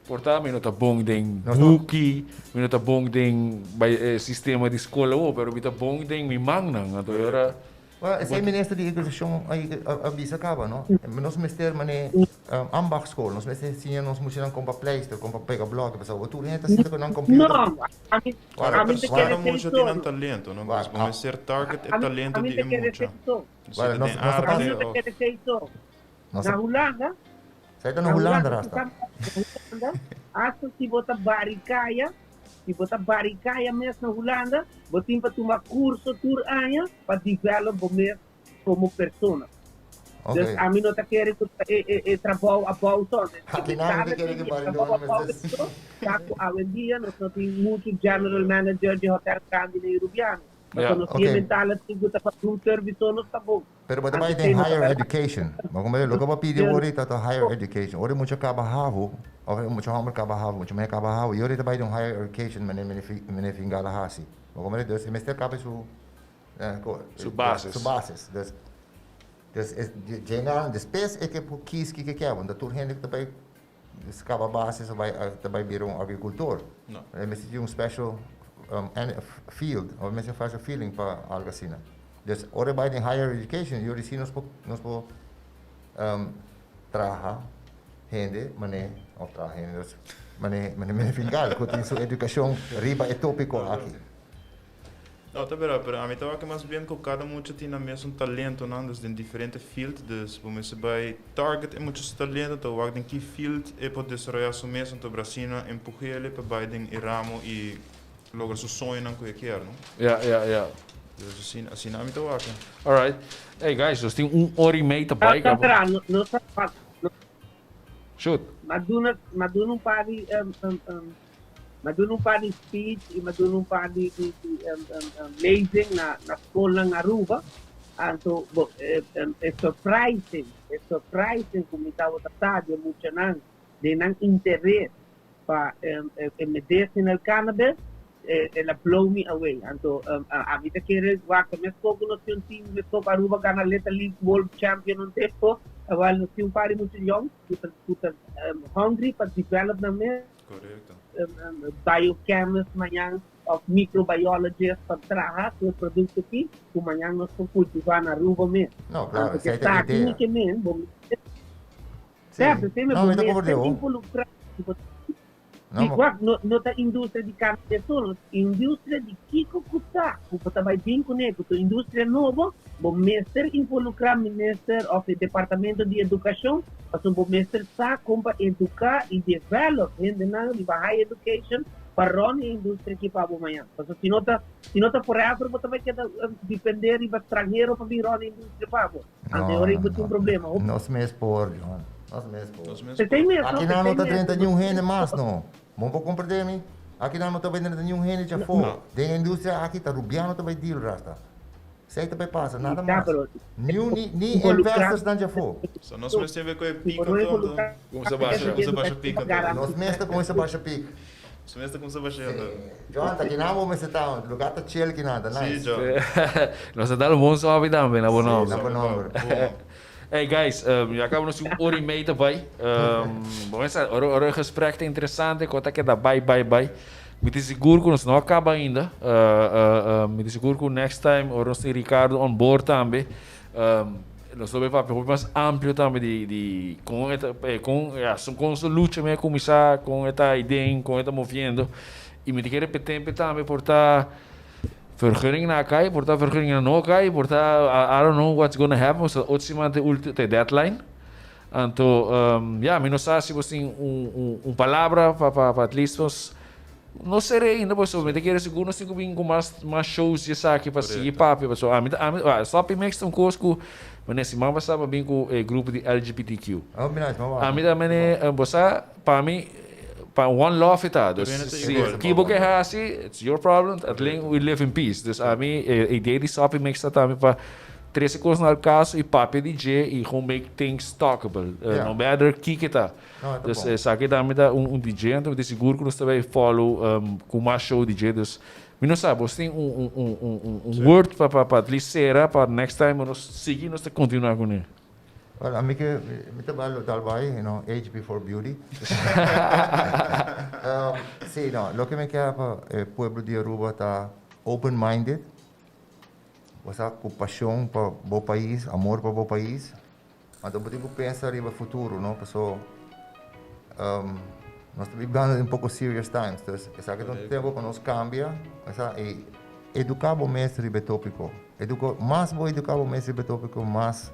Por ta mi no ta bon den buki, mi no ta bon den bai e sistema di skol awo, pero mi ta bon den mi mannan. Anto e ora. Well, esei minister di edukashon a bisa kaba, no? Nos mester mane ambachtsschool, nos mester siña nos muchanan kon pa pleister, kon pa pega blòki, pasobra tur hende ta sinta ku nan computer. No, ami Ora mi ta persona kere mucha sei tin nan so. talento, no? Wak, Dus bo mester target e Ami talento ami di ta e kere mucha. sei so. Si Wak, ta nos den nos ta Ami arte no ta of. kere sei so. Nos Na ta Hulanda, Esei ta na na Hulanda, Hulanda, si Rasta. sa na Hulanda, hasta si bo ta bari kaya, si bo ta bari kaya mes na Hulanda, bo tin pa tuma kurso tur aña pa develop bo mes komo persona. Dus Oké. ami no ta kere ku ta e e e trabou abou so. E Aki nan mi ta mentality kere ku di e bari trabou dor abou mester. so ta ku awendia nos no tin muchu general manager di hotel grandi na Rubiano. Pasobra nos tin e Oké. mentality ku ta pa room service so nos ta bon. Pero bo ta Anto bai den esei no ta higher berdad. education. Bo comprende? Loke bo pidi awor ta ta higher education. Ora e mucha kaba havo, of e mucha homber kaba havo, mucha muher kaba havo, y ora e ta bai den un higher education mene mene fingala hasi. Bo comprende? Dus e mester kaba su Su bases. Su bases. Dus dus e djenan despues e ke por kies kiko e ke. Bo no ta tur hende ku ta bai kaba bases of bai ta bai bira un agricultor. No. E mester tin un special field of e mester tin un special feeling pa algo asina. Dus ora e bai den higher education yo di si nos por nos por traha hende mane of traha hende dus mane mane mane Fingal ku tin su edukashon riba e topiko aki. No, ta berdad, pero ami ta wak mas bien ku kada mucha tin nan mesun talentonan, dus den diferente field, dus bo mester bai target e mucha su talento, ta wak den ki field e por desaroya su mes, anto brasina empujele pa bai den e ramo i logra su soñonan ku e kier, no? Ja, ja, ja. Dus asina, asina ami ta wak. Alright. Hey guys, nos tin un ora i mei ta bai Ta kaba. tra, no, no ta fácil. No, Shoot. m'a duna, m'a duna un par di, um, um, um, m'a duna un par di speech i m'a duna un par di, di, di um, um, um, lezing na, na skolnan Aruba. Anto, bo, eh, um, e surprising, e surprising ku mi tabata sa di e muchanan den nan interes pa e medicinal cannabis, el a blow me away. Anto ami ta kere wak mesco cu nos tin un team, mesco cu Aruba gana Little League World Champion un tempo, awel nos tin un par di mucha yong cu ta cu ta hungry pa develop nan mes. Correcto. Biochemist mañan of microbiologist pa traha cu e producto aki cu mañan nos por cultiva na Aruba mes. No, claro, Anto esey ta esaki idea. mi ke men, bo mester Sí. Certo, sí, No, mi ta bo comprende mester ho. involucra. No, Sí, ma- wak, no, no ta industria di carne solo, industria di kiko ku ta, ku bo ta bai bin kuné, ku ta industria nobo, bo mester involucra minister of e departamento di educacion, pasobra bo mester sa kon pa educa i develop hendenan riba high education pa run e industria aki pa bo mañan. Pasobra si no ta, si no ta forever bo ta bai keda depende riba stranhero pa bin run e industria pa bo. Ante No, ora no, bo tin no. problema. Hopi. Nos mes por, John. Nos mes por. Nos mes Pesey por. mes, no? Aki nan no Pesey ta mes. drenta niun hende mas, no. Bo por comprende mi? Aki nan no ta bai drenta niun hende djafó. No. Den e industria aki ta Rubiano ta bai deal, Rasta. Esey ta bai pasa, nada Ta, mas. pero Niun, ni, ni involucra investors nan djafó. So nos mes tin ku e si pico bo no anto. involucra Kumsa basha. Kumsa basha pico anto. Nos mes ta kumsa basha pic. Nos mes ta kumsa basha anto. John, ta kinan bo mester ta? Lugar ta chill kinan, ta nice. Si, John. Nos ta dal un bon sopi tambe na bo Si, nomber. na bo nomber. Bon. Hey guys, ya caba nos tin un ora y mei ta bai. Bo mester sa, ora ora e gesprek ta interesante, cu ta keda bai bai bai. Mi tin sigur cu nos no a caba ainda. Mi tin sigur cu next time ora nos tin Ricardo on board tambe, Nos lo bay papia hopi mas amplio tambe di di con e ta con ya con su lucha mi a cuminsa con e ta aiden con e ta moviendo y mi ta kere petempe tambe por ta vergunning na cay por ta vergunning na no cay por ta I don't know what's gonna happen pasobra otro siman ta e ultimo ta e deadline anto ya mi no sa si bo tin un un palabra pa pa pa at least nos No seré ainda pasobra mi ta kere sigur nos tin ku bin ku mas mas shows di esaki pa sigui papia pasobra ami ta ami Sloppy Mix ta un kos ku manera siman pasá mi a bin ku e grupo di LGBTQ. Ami ta mene bo sa pa mi pa one love e ta dus si ki bo ke hasi it's your problem at least we live in peace dus ami e idea di Sloppy Mix ta tambe pa trese kosnan al kaso i papia di dje i gewoon make things talkable no matter kiko ta. No, e ta Dus bon. esaki tambe ta un DJ, anto mi ta sigur ku nos ta bai follow ku mas show DJ. Dus mi no sa, bos tin un un un un un un word pa pa pa at least sera pa next time nos sigui nos ta kontinua kuné. Well, ami ke mi ta bai dal bai, age before beauty. Si, no, loke mi ke pa e pueblo di Aruba ta open minded, bo sa ku pasion pa bo pais, amor pa bo pais, anto bo tin ku pensa riba futuro, no, paso nos ta bibando den poko serious times, dus esaki ta un tempo pa nos kambia, bo sa, i eduka bo mes riba e topiko, eduka, mas bo eduka bo mes riba e topiko, mas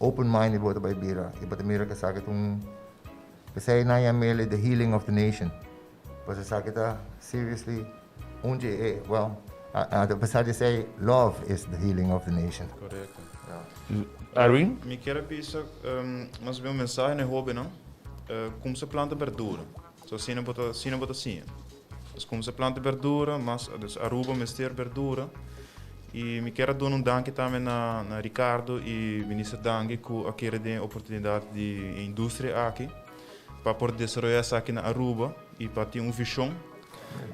open minded bo ta bai bira, i bo ta mira ku esaki ta un, p'esei nan yam'el the healing of the nation. Pues esaki ta seriously un dje e, well, a pesar di esei, love is the healing of the nation. Correcto. Ja. Arwin? Mi kier a bisa mas bien un mensahe na e hobennan, kumsa planta berdura. So asina bo ta, asina bo ta siña. Dus kumsa planta berdura, mas, dus Aruba mester berdura. I mi kier a duna un danki tambe na na Ricardo i Minister Dangui ku a kere den e oportunidat di e industria aki. Pa por desaroyá esaki na Aruba i pa tin un vishon.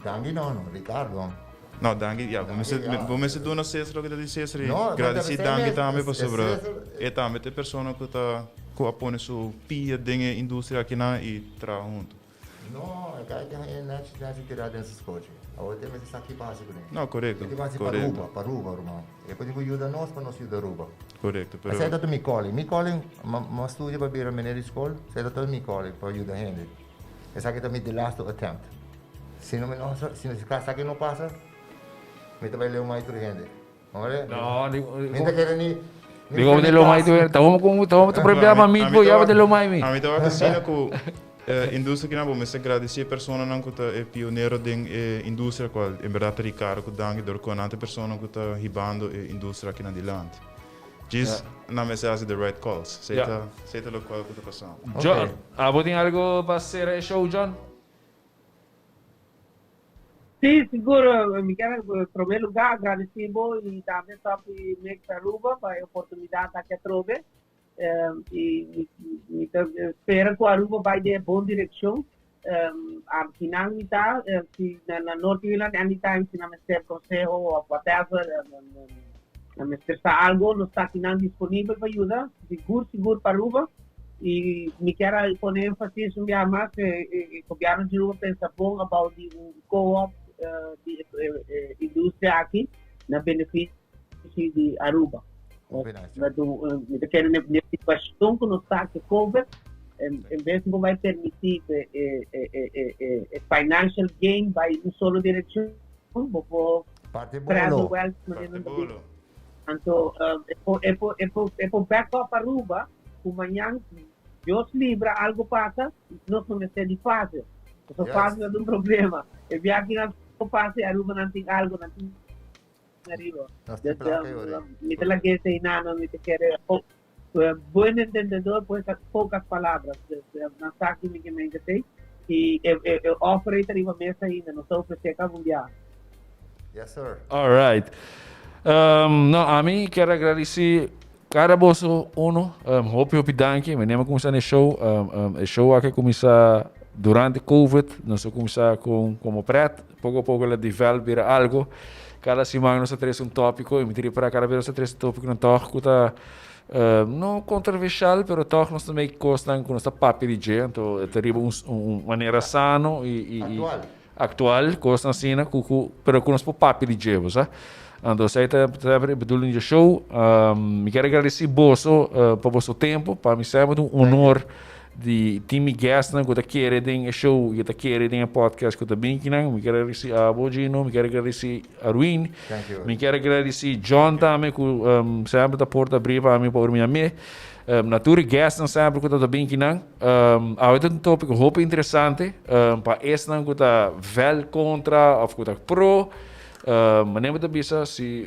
Dangui no, no, Ricardo. No, Dangui, ya, bo mester, bo mester duna Cesar loke ta di Cesar i gradisí Dangui tambe pasobra e tambe ta e persona ku ta, ku a pone su pia den e industria akinan i traha huntu. No, e kai tin e nechi nechi tirá den su skochi. Awor te mester sa ki pa hasi kuné. No, korekto, E tin ku hasi pa korekto. Aruba, pa Aruba, ruman. E por tin ku yuda nos pa nos yuda Aruba. Korekto, pero. Esei ta mi calling. Mi calling, mi a studia pa bira meneer di skol, esei ta mi calling pa yuda hende. Esaki ta mi the last attempt. Si no mi no, si esaki no pasa, mi ta bai leu mai tur hende. No, digo, Mi ta kere ni digo de lo mai tu, tamo con tamo tu propia ma mi ya de lo mai mi. Ami ta wak asina ku industria kinan bo mester gradisí e personanan ku ta e pionero den e industria kual en bèrdat ta Ricardo ku Dangui dor ku nan ta e persona ku ta hibando e industria akinan dilanti. Djis nan mester hasi the right calls. Esei ta esei ta lokual ku ta pasando. John, abo tin algo pa sera e show John? Sí, sigur. Mi kier en prome lugar agradeci bo y tambe Sopi Mix Aruba pa e oportunidad aki atrobe. Y mi ta spera cu Aruba bay den e bon direccion. Akinan mi ta, si na Norte Island anytime si nan mester conseho of whatever, nan mester sa algo, nos ta akinan disponibel pa yuda, sigur sigur pa Aruba. Y mi kier a pone énfasis un biaha mas, e gobierno di Aruba pensa bon about di un co-op di e industria aki na beneficio di Aruba. Mi ta kere n'e situacion cu nos ta aki COVID, en bes di bo bay permiti cu e financial gain bay un solo direccion, bo por spread the wealth manera nan ta bisa. Anto e por e por e por e por back up Aruba ku mañan Dios libra algo pasa nos no mester di fase. Pasobra fase ta un problema. E biaha nan pasa Aruba nan tin algo nan tin ariba. Mi ta laga esei nan mi ta kere buen entendedor pues pocas palabras. Nan sa ki mi ke men esei y e e offer ei ta riba mesa ainda nos ta ofrece kaba un biaha. Yes sir. All right. No, ami kier agradeci cada boso uno. Hopi hopi danki. Mi nema cuminsa na e show. E show aki a cuminsa durante COVID. Nos a cuminsa con como pret. Poco a poco la develop bira algo. Cada siman nos a trece un topico. Y mi ta ripara cada vez nos a trece topico nan toch cu ta no controversial, pero toch nos ta make cosnan cu nos ta papia di dje. Anto e ta riba un manera sano y Actual. Actual, cosnan asina cu cu pero cu nos por papia di dje, bo sa. Anto esey ta semper e bedoeling di e show. Mi kier agradeci boso pa boso tempo. Pa mi semper ta un honor di tin mi guestnan cu ta kere den e show y ta kere den e podcast cu ta bin kinan. Mi kier agradeci abo Gino, mi kier agradeci Arwin. Thank you. Mi kier agradeci John tambe cu semper ta porta abri pa mi pa ora mi yam'e. Na tur e guestnan semper cu ta bin kinan. Awe ta un topico hopi interesante pa esnan cu ta vel contra of cu ta pro. Manera bo ta bisa si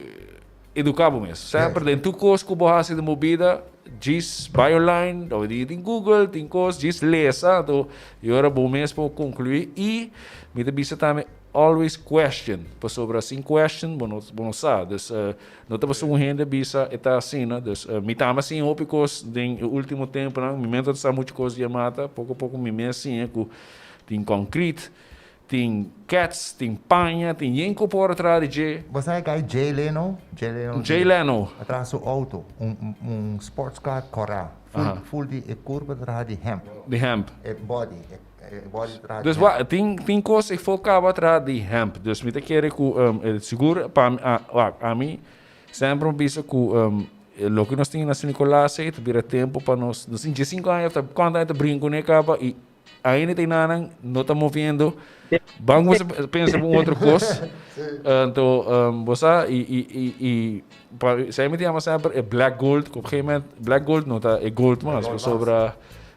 educa bo mes. Semper den tur cos cu bo haci den bo bida djis bay online, awe dia tin Google, tin cos, djis lesa anto y ora bo mes por conclui y mi ta bisa tambe always question pasobra sin question bo no bo no sa. Dus no ta pasobra un hende bisa e ta asina. Dus mi tambe a siña hopi cos den e ultimo temponan. Mi mes no ta sa mucho cos di e mata. Poco poco mi mes a siña cu tin concrete. Tin cats, tin paña, tin yen cu por a traha di dje. Bo sa e guy Jay Leno? Jay Leno. Jay Leno. A traha su auto, un un sports car cora, full full di e curpa ta traha di hemp. Di hemp. E body, e body ta traha di Dus hemp. wa, tin tin cos e for caba traha di hemp. Dus mi ta kere cu e sigur pa mi, wak, ami semper mi bisa cu loke nos tin na San Nicolas ei ta bira tempo pa nos, nos tin diescinco aña ta cuanto aña ta brinca cune caba y Ainda tin nanan no ta moviendo. Ban bo pensa un otro cos. Anto bo sa y y y y pa esei mi ta yama semper e black gold ku op gegeven moment black gold no ta e gold mas pasobra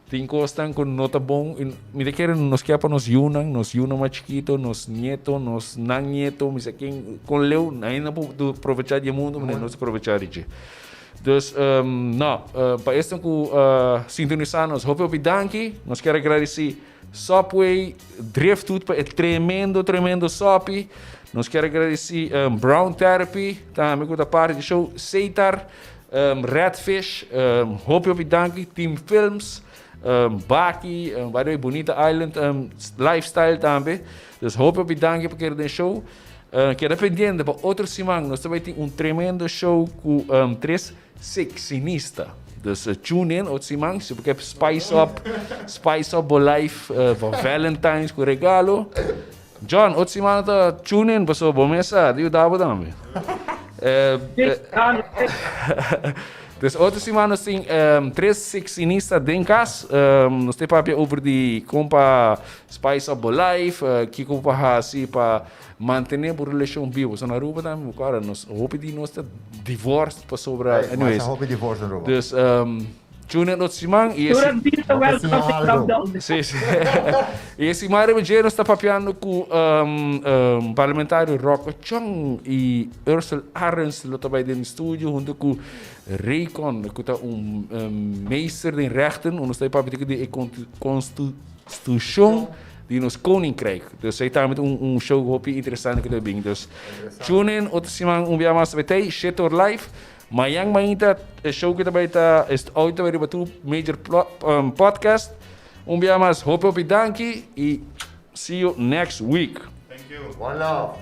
tin cosnan ku no ta bon y mi ta kere nos kia pa nos yunan, nos yunan mas chikito, nos nieto, nos nan nieto, mi sa ken kon leu ainda por provecha di e mundo mi nos ta provecha di dje. Dus, no, pa esnan ku sintonisá nos, hopi hopi danki. Nos kier a gradisí Subway Driftwood pa e tremendo, tremendo sopi. Nos kier a gradisí Brown Therapy tambe ku ta parti di show. Seitar, Redfish, hopi hopi danki. Team Films, Baki, by the way, Bonita Island Lifestyle tambe. Dus hopi hopi danki pa kere den show. Keda pendiente pa otro siman nos ta bai tin un tremendo show ku tres sexinista. Dus tune in otro siman si bo ke spice up, spice up bo life pa Valentine's ku regalo. John, otro siman ta tune in pasobra bo mes sa di yuda bo tambe. Dus otro siman nos tin tres sexinista den kas. Nos ta papia over di kon pa Spice up bo life, kiko bo por hasi pa mantene bo relashon bibo. So na Aruba tambe bo kòrda nos hopi di nos ta divorce pasobra anyways. Masha hopi divorce na Aruba. Dus tune in otro siman y e Tur a bisa Bo ta welcome siña to algo. lockdown. Si si. Y e siman riba dje nos ta papiando ku parlamentario Rocco Chong y Ursel Arends lo ta bai den studio hunto ku Raycon ku ta un meester den rechten. Nos ta bai papia di e constitucion di nos koninkrijk. Dus ei tambe un, un show hopi interesante ku ta bin. Dus tune in otro siman un bia mas betei, Shit or Life. Mayan mainta e show ku ta bai ta is audio ta bai riba tur major podcast. Un bia mas hopi hopi danki i see you next week. Thank you. One love.